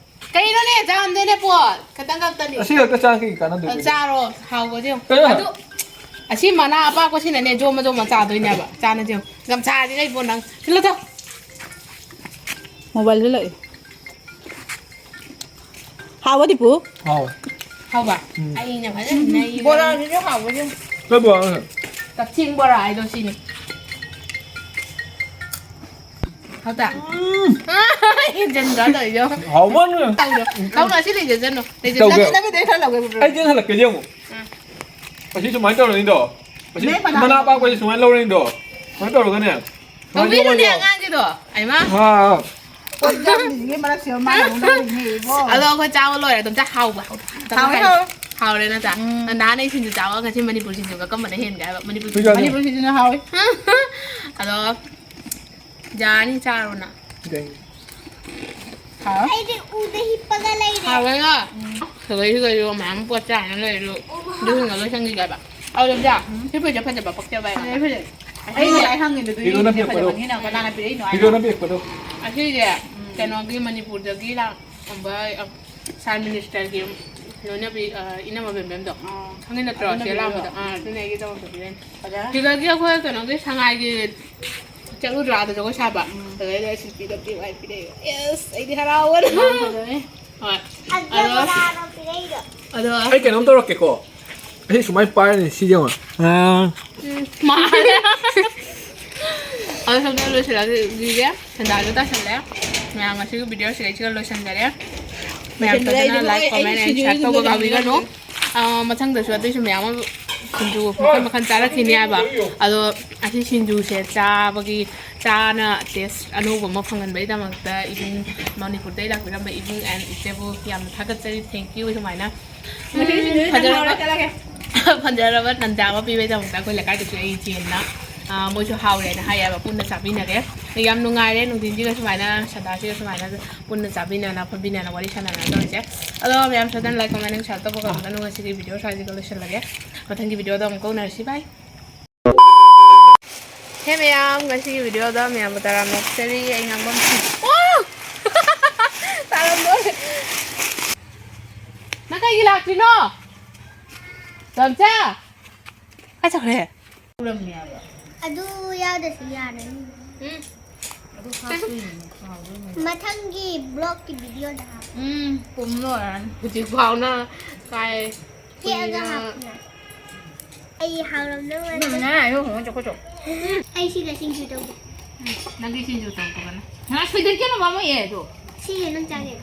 ꯀꯩꯅꯣꯅꯦ, ꯆꯥꯝꯗꯣꯏꯅꯦ ꯄꯣꯠ꯫ ꯈꯇꯪ ꯈꯛꯇꯅꯤ꯫ ꯑꯁꯤ ꯈꯛꯇ ꯆꯥ ꯀꯩ ꯀꯥꯟꯅꯗꯣꯏꯕ? ꯆꯥꯔꯣ, ꯍꯥꯎꯕꯗꯤ ꯌꯦꯡꯉꯨ꯫ ꯀꯩꯅꯣ? ꯑꯗꯨ, ꯑꯁꯤ ꯃꯅꯥ ꯑꯄꯥꯛꯄꯁꯤꯅꯅꯦ, ꯖꯣꯝ ꯖꯣꯝ ꯆꯥꯗꯣꯏꯅꯦꯕ꯫ ꯆꯥꯅꯁꯦ ꯌꯦꯡꯉꯨ꯫ ꯒꯝꯁꯥꯁꯤꯅ ꯏꯕꯣ ꯅꯪ꯫ ꯊꯤꯜꯂꯣ ꯆꯣ꯫ ꯃꯣꯕꯥꯏꯜꯗ ꯂꯥꯛꯑꯦ꯫ ꯍꯥꯎꯕ, ꯗꯤꯄꯨ? ꯍꯥꯎ꯫ ꯍꯥꯎꯕ? ꯎꯝ꯫ ꯑꯩꯅ ꯐꯖꯅ ꯅꯩꯕꯅꯤ꯫ ꯕꯣꯔꯥꯁꯤꯁꯨ ꯍꯥꯎꯕ ꯌꯦꯡꯉꯨ꯫ ꯀꯩ ꯕꯣꯔꯥꯅꯣ? ꯀꯛꯆꯤꯡ ꯕꯣꯔꯥ ꯍꯥꯏꯗꯣ ꯁꯤꯅꯤ꯫ ꯍꯥꯎꯇ? ꯍꯦꯟꯖꯟꯗ꯭ꯔꯥ ꯇꯧꯔꯤꯗꯣ? ꯍꯥꯎꯃꯟꯈ꯭ꯔꯦ꯫ ꯇꯧꯗꯣ꯫ ꯇꯧꯅ ꯁꯤ ꯂꯩꯖꯁꯅꯨ꯫ ꯂꯩꯖꯁꯅꯨ꯫ ꯇꯧꯒꯦ꯫ ꯅꯪꯒꯤ ꯅꯪꯒꯤꯗꯩ ꯈꯔ ꯂꯧꯒꯦ, ꯕ꯭ꯔꯣ꯫ ꯑꯩ ꯆꯦꯟ ꯍꯜꯂꯛꯀꯦ ꯌꯦꯡꯉꯨ꯫ ꯎꯝ꯫ ꯑꯁꯤ ꯁꯨꯃꯥꯏꯅ ꯇꯧꯔꯅꯤꯗꯣ꯫ ꯑꯁꯤ ꯅꯦ, ꯃꯅꯥ ꯃꯅꯥ ꯑꯄꯥꯛꯄꯁꯦ ꯁꯨꯃꯥꯏꯅ ꯂꯧꯔꯅꯤꯗꯣ꯫ ꯁꯨꯃꯥꯏꯅ ꯇꯧꯔꯒꯅꯦ꯫ ꯁꯨꯃꯥꯏꯅ ꯂꯧꯕꯤꯔꯨꯅꯦ ꯌꯣꯝꯃꯅꯤꯗꯣ꯫ ꯑꯉꯥꯡꯒꯤꯗꯣ꯫ ꯑꯩꯃ꯫ ꯑꯥ꯫ ꯄꯣꯠ ꯌꯥꯝꯃꯤꯁꯤꯒꯤ ꯃꯔꯛꯁꯤꯗ ꯃꯥꯅ ꯑꯃꯨꯛ ꯂꯧꯔꯤꯅꯦ ꯏꯕꯣ꯫ ꯑꯗꯣ ꯑꯩꯈꯣꯏ ꯆꯥꯕ ꯂꯣꯏꯔꯦ꯫ ꯑꯗꯨꯝ ꯆꯥ ꯍꯥꯎꯕ꯫ ꯍꯥꯎꯋꯦ, ꯍꯥꯎꯋꯦ꯫ ꯍꯥꯎꯔꯦ ꯅꯠꯇ꯭ꯔꯥ? ꯎꯝ꯫ ꯅꯍꯥꯟ ꯑꯩ ꯁꯤꯡꯖꯨ ꯆꯥꯕ ꯉꯁꯤ ꯃꯅꯤꯄꯨꯔ ꯁꯤꯡꯖꯨꯒ ꯀꯝꯕꯅ ꯍꯦꯟꯒꯦ ꯍꯥꯏꯕ? ꯃꯅꯤꯄꯨꯔ ꯁꯤꯡꯖꯨ꯫ ꯃꯅꯤꯄꯨꯔ ꯁꯤꯡꯖꯨꯅ ꯍꯥꯎꯋꯦ꯫ ꯑꯗꯣ ꯌꯥꯅꯤ, ꯆꯥꯔꯣ ꯅꯪ꯫ ꯌꯥꯏ꯫ ꯍꯥꯎ꯫ ꯑꯩꯗꯤ ꯎꯗ ꯍꯤꯞꯄꯒ ꯂꯩꯔꯦ꯫ ꯍꯥꯎꯋꯦꯅ꯫ ꯎꯝ꯫ ꯁꯤꯗꯩꯁꯤꯗꯁꯨ ꯃꯌꯥꯝ ꯄꯣꯠ ꯆꯥꯅ ꯂꯩꯔꯁꯨ ꯑꯗꯨꯁꯤꯡꯗꯣ ꯂꯣꯏꯁꯟꯈꯤꯒꯦꯕ꯫ ꯑꯗꯨꯗꯤ ꯎꯝ꯫ ꯁꯤ ꯐꯖ ꯐꯖꯕ ꯄꯛꯆꯕ ꯍꯥꯏꯕ꯫ ꯐꯖꯩ, ꯐꯖꯩ꯫ ꯑꯩ ꯉꯁꯥꯏ ꯍꯪꯉꯤꯗꯨꯗꯤ ꯍꯤꯔꯣꯅ ꯌꯦꯡꯉꯤꯁꯦ ꯄꯤꯔꯛꯄꯗꯣ꯫ ꯐꯖꯕꯅꯤꯅ ꯀꯅꯥꯅ ꯄꯤꯔꯛꯏꯅꯣ ꯍꯥꯏꯅ꯫ ꯍꯤꯔꯣꯅ ꯄꯤꯔꯛꯄꯗꯣ꯫ ꯑꯁꯤꯁꯦ, ꯎꯝ꯫ ꯀꯩꯅꯣꯒꯤ ꯃꯅꯤꯄꯨꯔꯗꯒꯤ ꯂꯥꯛꯑꯝꯕ, ꯑ, ꯁꯥꯏꯟ ꯃꯤꯅꯤꯁꯇꯔꯒꯤ ꯂꯣꯏꯅꯕꯤ, ꯑ, ꯏꯅꯝꯃ ꯕꯦꯝꯕꯦꯝꯗꯣ꯫ ꯑꯥ꯫ ꯈꯪꯉꯤ ꯅꯠꯇ꯭ꯔꯣ? ꯑꯗꯨꯅ ꯁꯤꯗ ꯂꯥꯛꯑꯝꯕꯗꯣ꯫ ꯄꯤꯔꯛꯏꯔꯣ? ꯑꯥ, ꯑꯗꯨꯅ ꯑꯩꯒꯤꯗꯃꯛꯇ ꯄꯤꯔꯛꯏꯅꯦ꯫ ꯐꯖꯔꯦ꯫ ꯁꯤꯗꯒꯤ ꯑꯩꯈꯣꯏ ꯀꯩꯅꯣꯒꯤ ꯁꯉꯥꯏꯒꯤ ꯆꯠꯂꯨꯗ꯭ꯔꯥ ꯑꯗ ꯖꯒꯣꯏ ꯁꯥꯕ? ꯎꯝ꯫ ꯑꯗꯩꯗ ꯁꯤꯜꯄꯤꯗ ꯄꯤꯌꯨ ꯍꯥꯏ ꯄꯤꯔꯛꯏꯕ꯫ ꯑꯦꯁ, ꯑꯩꯗꯤ ꯍꯔꯥꯎꯕꯅ꯫ ꯌꯥꯝ ꯐꯖꯔꯦ꯫ ꯍꯣꯏ꯫ ꯑꯗꯣ, ꯑꯗꯣ ꯑꯩ ꯀꯩꯅꯣꯝ ꯇꯧꯔꯛꯀꯦꯀꯣ꯫ ꯑꯗꯣ ꯑꯩ ꯁꯨꯃꯥꯏꯅ ꯄꯥꯏꯔꯅꯤ, ꯁꯤ ꯌꯦꯡꯉꯣ꯫ ꯑꯥ꯫ ꯎꯝ, ꯃꯥꯜꯂꯦ꯫ ꯑꯗꯣ ꯁꯣꯝꯗ ꯂꯣꯏꯁꯤꯜꯂꯛꯂꯤꯒꯦ꯫ ꯁꯦꯟꯗꯥꯟꯁꯨ ꯇꯥꯁꯜꯂꯦ꯫ ꯃꯌꯥꯝ ꯉꯁꯤꯒꯤ ꯚꯤꯗꯤꯑꯣꯁꯤꯗ ꯑꯩꯁꯤꯒ ꯂꯣꯏꯁꯤꯟꯖꯔꯦ꯫ ꯃꯌꯥꯝ ꯂꯣꯏꯁꯤꯟꯕꯗ ꯐꯖꯅ ꯑꯩꯁꯨ like, ꯂꯣꯏ comment and ꯁꯤꯡꯖꯨ share ꯇꯧꯕ ꯁꯤꯡꯖꯨ ꯀꯥꯎꯕꯤꯒꯅꯨ꯫ ꯁꯤꯡꯖꯨ꯫ ꯑ, ꯃꯊꯪꯗꯁꯨ ꯑꯇꯩꯁꯨ ꯃꯌꯥꯝ ꯑꯃ ꯁꯤꯡꯖꯨ ꯃꯈꯜ ꯃꯈꯜ ꯆꯥꯔꯛꯈꯤꯅꯤ ꯍꯥꯏꯕ꯫ ꯑꯗꯣ ꯑꯁꯤ ꯁꯤꯡꯖꯨꯁꯦ ꯆꯥꯕꯒꯤ, ꯆꯥꯅ taste ꯑꯅꯧꯕ ꯑꯃ ꯐꯪꯍꯟꯕꯒꯤꯗꯃꯛꯇ ꯏꯕꯨꯡ, ꯃꯅꯤꯄꯨꯔꯗꯒꯤ ꯂꯥꯛꯄꯤꯔꯝꯕ ꯏꯕꯨꯡ and ꯏꯆꯦꯕꯨ ꯌꯥꯝꯅ ꯊꯥꯒꯠꯆꯔꯤ꯫ Thank you ꯁꯨꯃꯥꯏꯅ꯫ ꯉꯁꯤꯒꯤ ꯁꯤꯡꯖꯨꯁꯦ ꯐꯖꯔꯕ, ꯆꯥꯊꯍꯧꯔ ꯆꯠꯂꯒꯦ꯫ ꯐꯖꯔꯕ ꯇꯟꯖꯥ ꯑꯃ ꯄꯤꯕꯒꯤꯗꯃꯛꯇ ꯑꯩꯈꯣꯏ ꯂꯩꯀꯥꯏꯗꯁꯨ ꯑꯩ ꯏꯆꯦ ꯑꯃꯅ, ꯑ, ꯃꯣꯏꯁꯨ ꯍꯥꯎꯔꯦꯅ ꯍꯥꯏꯌꯦꯕ, ꯄꯨꯟꯅ ꯆꯥꯃꯤꯟꯅꯔꯦ꯫ ꯌꯥꯝ ꯅꯨꯡꯉꯥꯏꯔꯦ ꯅꯨꯡꯊꯤꯟꯁꯤꯒ ꯁꯨꯃꯥꯏꯅ, ꯁꯗꯥꯁꯤꯒ ꯁꯨꯃꯥꯏꯅ ꯄꯨꯟꯅ ꯆꯥꯃꯤꯟꯅꯅ ꯐꯝꯃꯤꯟꯅꯅ ꯋꯥꯔꯤ ꯁꯥꯟꯅꯅ ꯇꯧꯔꯤꯁꯦ꯫ ꯑꯗꯣ ꯃꯌꯥꯝ ꯁꯣꯏꯗꯅ like, comment and share ꯇꯧꯕ ꯀꯥꯎꯕꯤꯒꯅꯨ꯫ ꯉꯁꯤꯒꯤ ꯚꯤꯗꯤꯑꯣ ꯁ꯭ꯋꯥꯏꯁꯤꯒ ꯂꯣꯏꯁꯤꯜꯂꯒꯦ꯫ ꯃꯊꯪꯒꯤ ꯚꯤꯗꯤꯑꯣꯗ ꯑꯃꯨꯛꯀ ꯎꯅꯔꯁꯤ꯫ Bye꯫ ꯍꯦ ꯃꯌꯥꯝ, ꯉꯁꯤꯒꯤ ꯚꯤꯗꯤꯑꯣꯗ ꯃꯌꯥꯝꯕꯨ ꯇꯔꯥꯝꯅ ꯑꯣꯛꯆꯔꯤ꯫ ꯑꯩ ꯉꯥꯡꯕꯝ ꯊꯤ-, ꯑꯣ! ꯇꯥꯔꯝꯗꯣꯔꯦ꯫ ꯅꯪ ꯀꯩꯒꯤ ꯂꯥꯛꯇ꯭ꯔꯤꯅꯣ? ꯇꯣꯝꯆꯥ! ꯀꯥꯏ ꯆꯠꯈ꯭ꯔꯦ? ꯑꯗꯨ ꯌꯥꯎꯗ꯭ꯔꯁꯨ ꯌꯥꯔꯅꯤ꯫ ꯎꯝ꯫ ꯃꯊꯪꯒꯤ vlogꯀꯤ videoꯗ ꯍꯥꯞꯄꯨ꯫ ꯎꯝ, ꯄꯨꯝ ꯂꯣꯏꯔꯅꯤ꯫ ꯍꯧꯖꯤꯛ ꯐꯥꯎꯅ ꯀꯥꯏ ꯍꯦꯛꯑꯒ ꯀꯨꯏꯅ ꯍꯥꯞꯄꯨ꯫ ꯑꯩ ꯍꯥꯎꯔꯝꯗꯧ ꯃꯥꯟꯗꯦ꯫ ꯅꯪ ꯅꯌꯥ ꯍꯣꯡꯉ ꯆꯠꯈꯣ ꯆꯣ꯫ ꯑꯩ ꯁꯤꯒ ꯁꯤꯡꯖꯨ ꯇꯧꯒꯦ꯫ ꯅꯪꯒꯤ ꯁꯤꯡꯖꯨ ꯇꯧꯕꯒꯅ ꯉꯥ ꯁꯣꯏꯗꯠꯀꯅꯣ ꯃꯃꯣꯏ ꯑꯦ ꯑꯗꯣ꯫ ꯁꯤꯁꯦ ꯅꯪ ꯆꯥꯒꯦ꯫